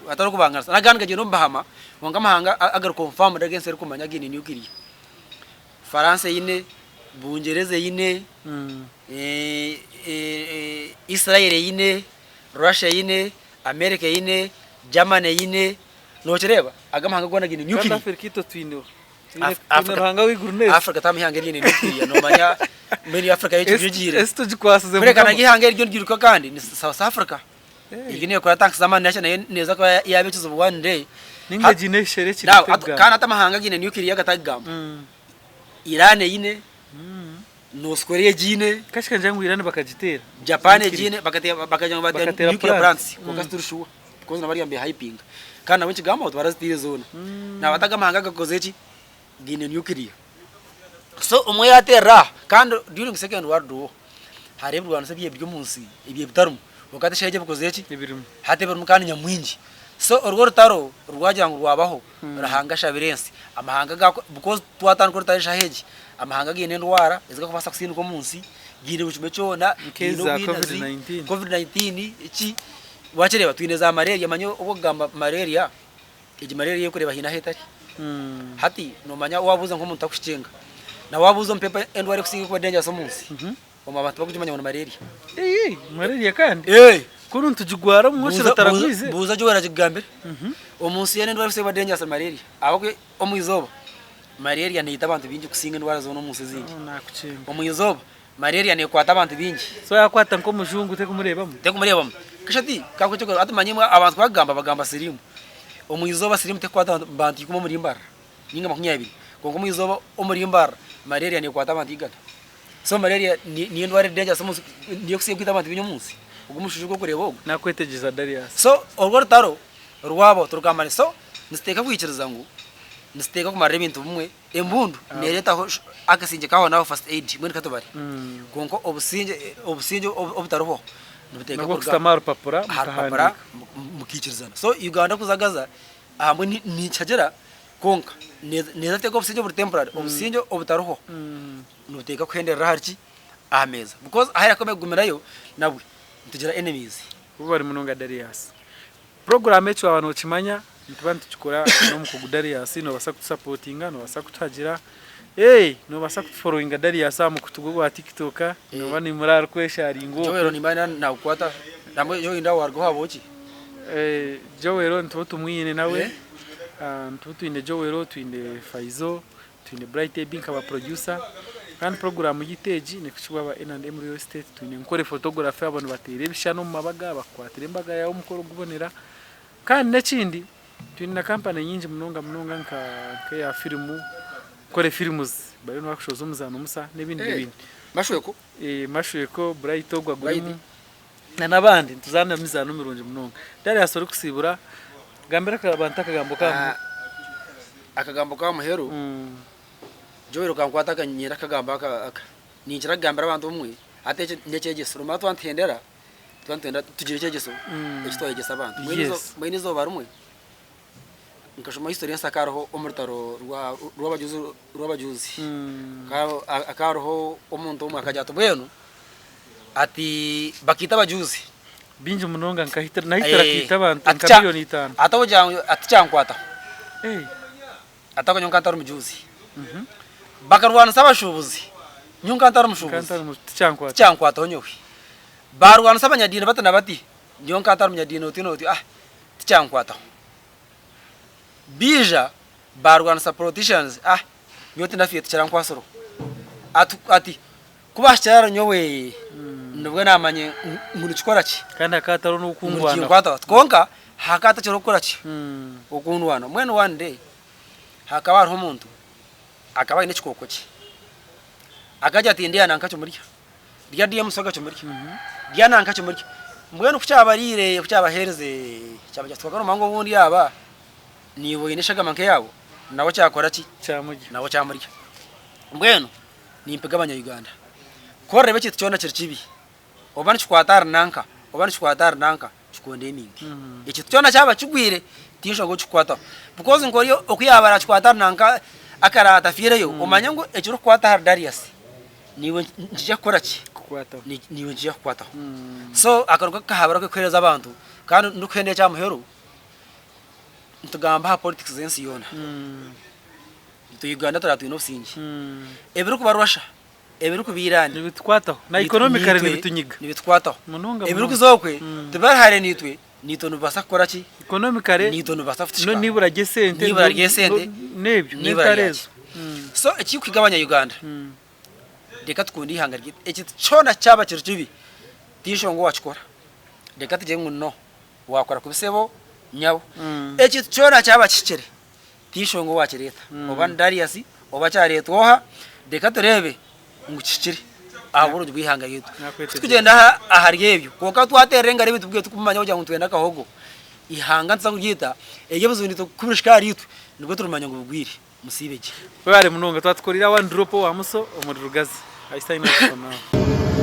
hatariho kubanganisa, n'agandi gagyenda omu bahama kwonka amahanga agari confirmed agu ensi erikumanya againe nuclear, Faransa eine, Bungyereza eine, Israel eine, Russia eine, America eine, Germany eine, nokireeba ago amahanga goona gaine
Kandi
nuclear.
Africa itwe twineho. Twine twine Ruhanga w'eiguru n'ensi.
Africa tiharimu ihanga eriine nuclear nomanya mbwenu Africa yo
Ensi
egiire.
ensi tugikwasize
Kureka
Mukama.
naryo ihanga eriryo niryiruka kandi ni South Africa. Eryo neekora tanks z'amaani nakyo nayo neeza kuba yaaba ekizibu one day.
Ninga giine eshere
Now,
ekiri
hati- kandi hati amahanga againe nuclear agatagamba. Iran eine, North Korea egiine,
Kashika ngira ngu Iran bakagiteera.
Japan egiine bakateera bakagira ngu bateera
Bakateera
nuclear
plants.
plants kwonka tituri sure because nabo bariyo nibehypinga kandi nabo nikigambwa ngu tibaraziteire zoona. Nabata ago amahanga gakozire ki? Gaine nuclear. So omwe yateerera aha kandi during second world war hariho ebirwaniso ebyaba biri omu nsi ebyaba bitarimu kwonka hati eshaaha egi ebikozire ki?
Ebirimu.
Hati ebirimu kandi nyamwingi. So orwo orutaro rwagira ngu rwabaho, Ruhanga ashabire ensi, amahanga ga because twatandika orutaro eshaaha egi, amahanga gaine endwara ezirikubaasa kusindika omu nsi, gaine buri kimwe kyona, gaine
Nk'eza
obwinazi,
COVID-19.
covid 19 ki, wakireeba twine za malaria, manya obu okugamba malaria, egi malaria ei orikureeba haine ahu etari. Hati noomanya waabuuza nk'omuntu arikukucenga, na waabuuza omu paper endwara erikusinga kuba dangerous omu nsi, Omu abantu barikugimanya ngu ni malaria.
Eii malaria kandi?
Eeh.
Kunu nitugigwara omu mwosyo bataragwize.
Buuza Joel agikugambire. Omu nsi yoona endwara erikusinga kuba dangerous ni malaria. Ahabw'okuba omu izooba malaria neita abantu baingi kusinga endwara zoona omu nsi ezindi.
Nakukyemba.
Omu izooba malaria nekwata abantu baingi.
So yakwata nk'omujungu tekumureebamu?
Tekumureebamu. Kasha ati kakuha ekyokureeberaho hati manya imwe abantu ku barikugamba bagamba siriimu. Omu izooba siriimu tekukwata bantu ikumi omuri Mbarara ninga 20 kwonka omu izooba omuri Mbarara malaria nekwata abantu igana. So malaria niyo endwara eri dangerous omunsi, niyo ekusinga kwita abantu baingi omunsi, ogu omushuushu ogu orikureeba ogu.
Nakwetegyereza Darius.
So orwo orutaro rwabo turugambane so nituteekwa kwikiriza ngu nituteekwa kumarira ebintu bimwe, embundu nereetaho akasingye kaaho naaho first aid mbwenu katubare kwonka obusingye obusingye obutariho nibuteekwa
Nabwo
kuruga
kushutama aha rupapura
aha rupapura
mukahandiika.
mukaikirizana. So Uganda kuzagaza ahamwe nikihagira kwonka neeza kuteeka obusingye oburi temporary, obusingye obutariho nibuteekwa kuhenderera ahari ki? Aha meeza because ahu erakomeye kugumirayo nabwe nitugira enemies.
Webare munonga Darius. Puroguraamu eki waaba nookimanya nituba nitukikora n'omukugu Darius, noobaasa kutusapotinga, noobaasa kutuhagira. Hey, nobaasa kutuforowinga Darius aha mukutu gwe gwa TikTok, noba nimura arikwesharinga okwo.
Joel nimba nakukwata nambwenu Joel nindeeba waruga owahabwoki?
Joel nituba tumwine nawe, nituba twine Joel, twine Faizo, twine Bright Ebi nka ba producer kandi puroguraamu yaitu egi neekukibwa aba N and M Real Estate, twine Nkore Photography abo nibateera ebishushani omu mabaga bakukwatira embaga yaawe omukoro gubonera kandi n'ekindi Twine na kampani nyingi munonga munonga nka eya firimu, Nkore Films bariyo nibakushohoza omuzaano musa n'ebindi n'ebindi.
Mashweko.
Mashweko, Bright ogwo agurimu na n'abandi nituzaana emizaano mirungi munonga. Darius orikusiibura gambira abantu akagambo k'aha muheru.
Akagambo k'aha muheru, Joel okankwata aka niinyenda kukagamba aka, ninkira kugambira abantu obumwe hati eki n'ekyegyeso nomanya twantuhendera Twaba nitwenda tugire ekyegyeso eki twayegyesa abantu. Mbwenu
Yes.
izooba mbwenu izooba rimwe nkashoma history y'ensi hakaba hariho omu rutaro rwa rw'abajuuzi rw'abajuuzi. Hakaba hakaba hariho omuntu omwe akagira ati mbwenu ati bakaita abajuuzi.
Bingi munonga nka Hitler na Hitler akaita abantu nka million itaano.
Ati ogira ngu ati tikyankwataho.
Eh.
Ati nyowe nkaba ntari mujuuzi. Bakarwanisa abashuubuzi, nyowe nkaba ntari mushuubuzi. Tikyankwataho nyowe. Baarwanisa abanyadiini bati na bati, nyowe nkaba ntari munyadiini oti n'oti, ah tikyankwataho. Baija baarwanisa politicians, ah nyowe tindafiire tikirankwasireho. Ati ati ku baahikire ahari nyowe nibwo naamanya ngu nikikora ki?
Kandi hakaba hatariho
Ngu
n'okundwanaho.
nikinkwataho. Kwonka hakaba hatakiriho kukora ki? Okundwanaho. Mbwenu one day hakaba hariho omuntu akaba aine ekikooko kye. Akagira ati ndeeba nanka kimurya. Rya rya omusoga kimurya. Rya nanka kimurya. Mbwenu ku kyabariire, ku kyabaheerize, kyabagira kiti kwonka nomanya ngu obundi aba niiwe oine eshagama nk'eyaabo, nawe kyakora ki?
Kyamurya.
Nawe kyamurya. Mbwenu nimpiga abanya-Uganda, ku orireeba ekintu kyona kiri kibi, oba nikikwata ahari nanka, oba nikikwata ahari nanka, kikondeminge. Ekintu kyona kyaba kigwire, tinshonga ou kikukwataho. Because nk'ori oku yaaba arakikwata ahari nanka akaraaba atafiireyo, omanye ngu ekirikukwata ahari Darius, naiwe nikija kukora ki?
Kukwataho.
Naiwe nikija kukwataho. So ako niko kahabura ak'okuheereza abantu kandi ndikuhenda ekya muheru, nitugamba aha politics z'ensi yoona. Itwe Uganda turaba twine obusingye. Ebirikubarwasha Ebirikuba Iran
Nibitukwataho. Na economically nibitunyiga.
Nibitukwataho.
Munonga munonga.
Ebirikuza okwe tibari hare naitwe, naitwe nibibaasa kukora ki?
Economically
Naitwe nibibaasa kutushika.
n'eibura ry'esente.
N'eibura ry'esente.
N'ebyo,
N'eibura
n'entaro
ryaki.
ezo.
So ekirikuhiga abanya Uganda, reka tukunde eihanga ryaitu. Ekintu kyona kyaba kiri kibi, tinshonga owakikora. Reka tugire ngu no, wakora kubi sebo, nyabo. Ekintu kyona kyaba kihikire, Tinshonga owaakireeta, oba ni Darius, oba kyareetwa oha, reka tureebe ngu kihikire ahabw'oburungi bw'eihanga ryaitu. Ku turikugyenda ahari ebyo, kwonka twateerera engaro ebintu bwaitu kumanya kugira ngu nitwenda akahogo, eihanga nituza kuryita, eryo ebizibu nitwe ku birihika ahariitwe, nibwo turimanya ngu bigwire. Musiibe gye.
Webare munonga twatukorire one drop owa muso omuri Rugazi I sign out for now.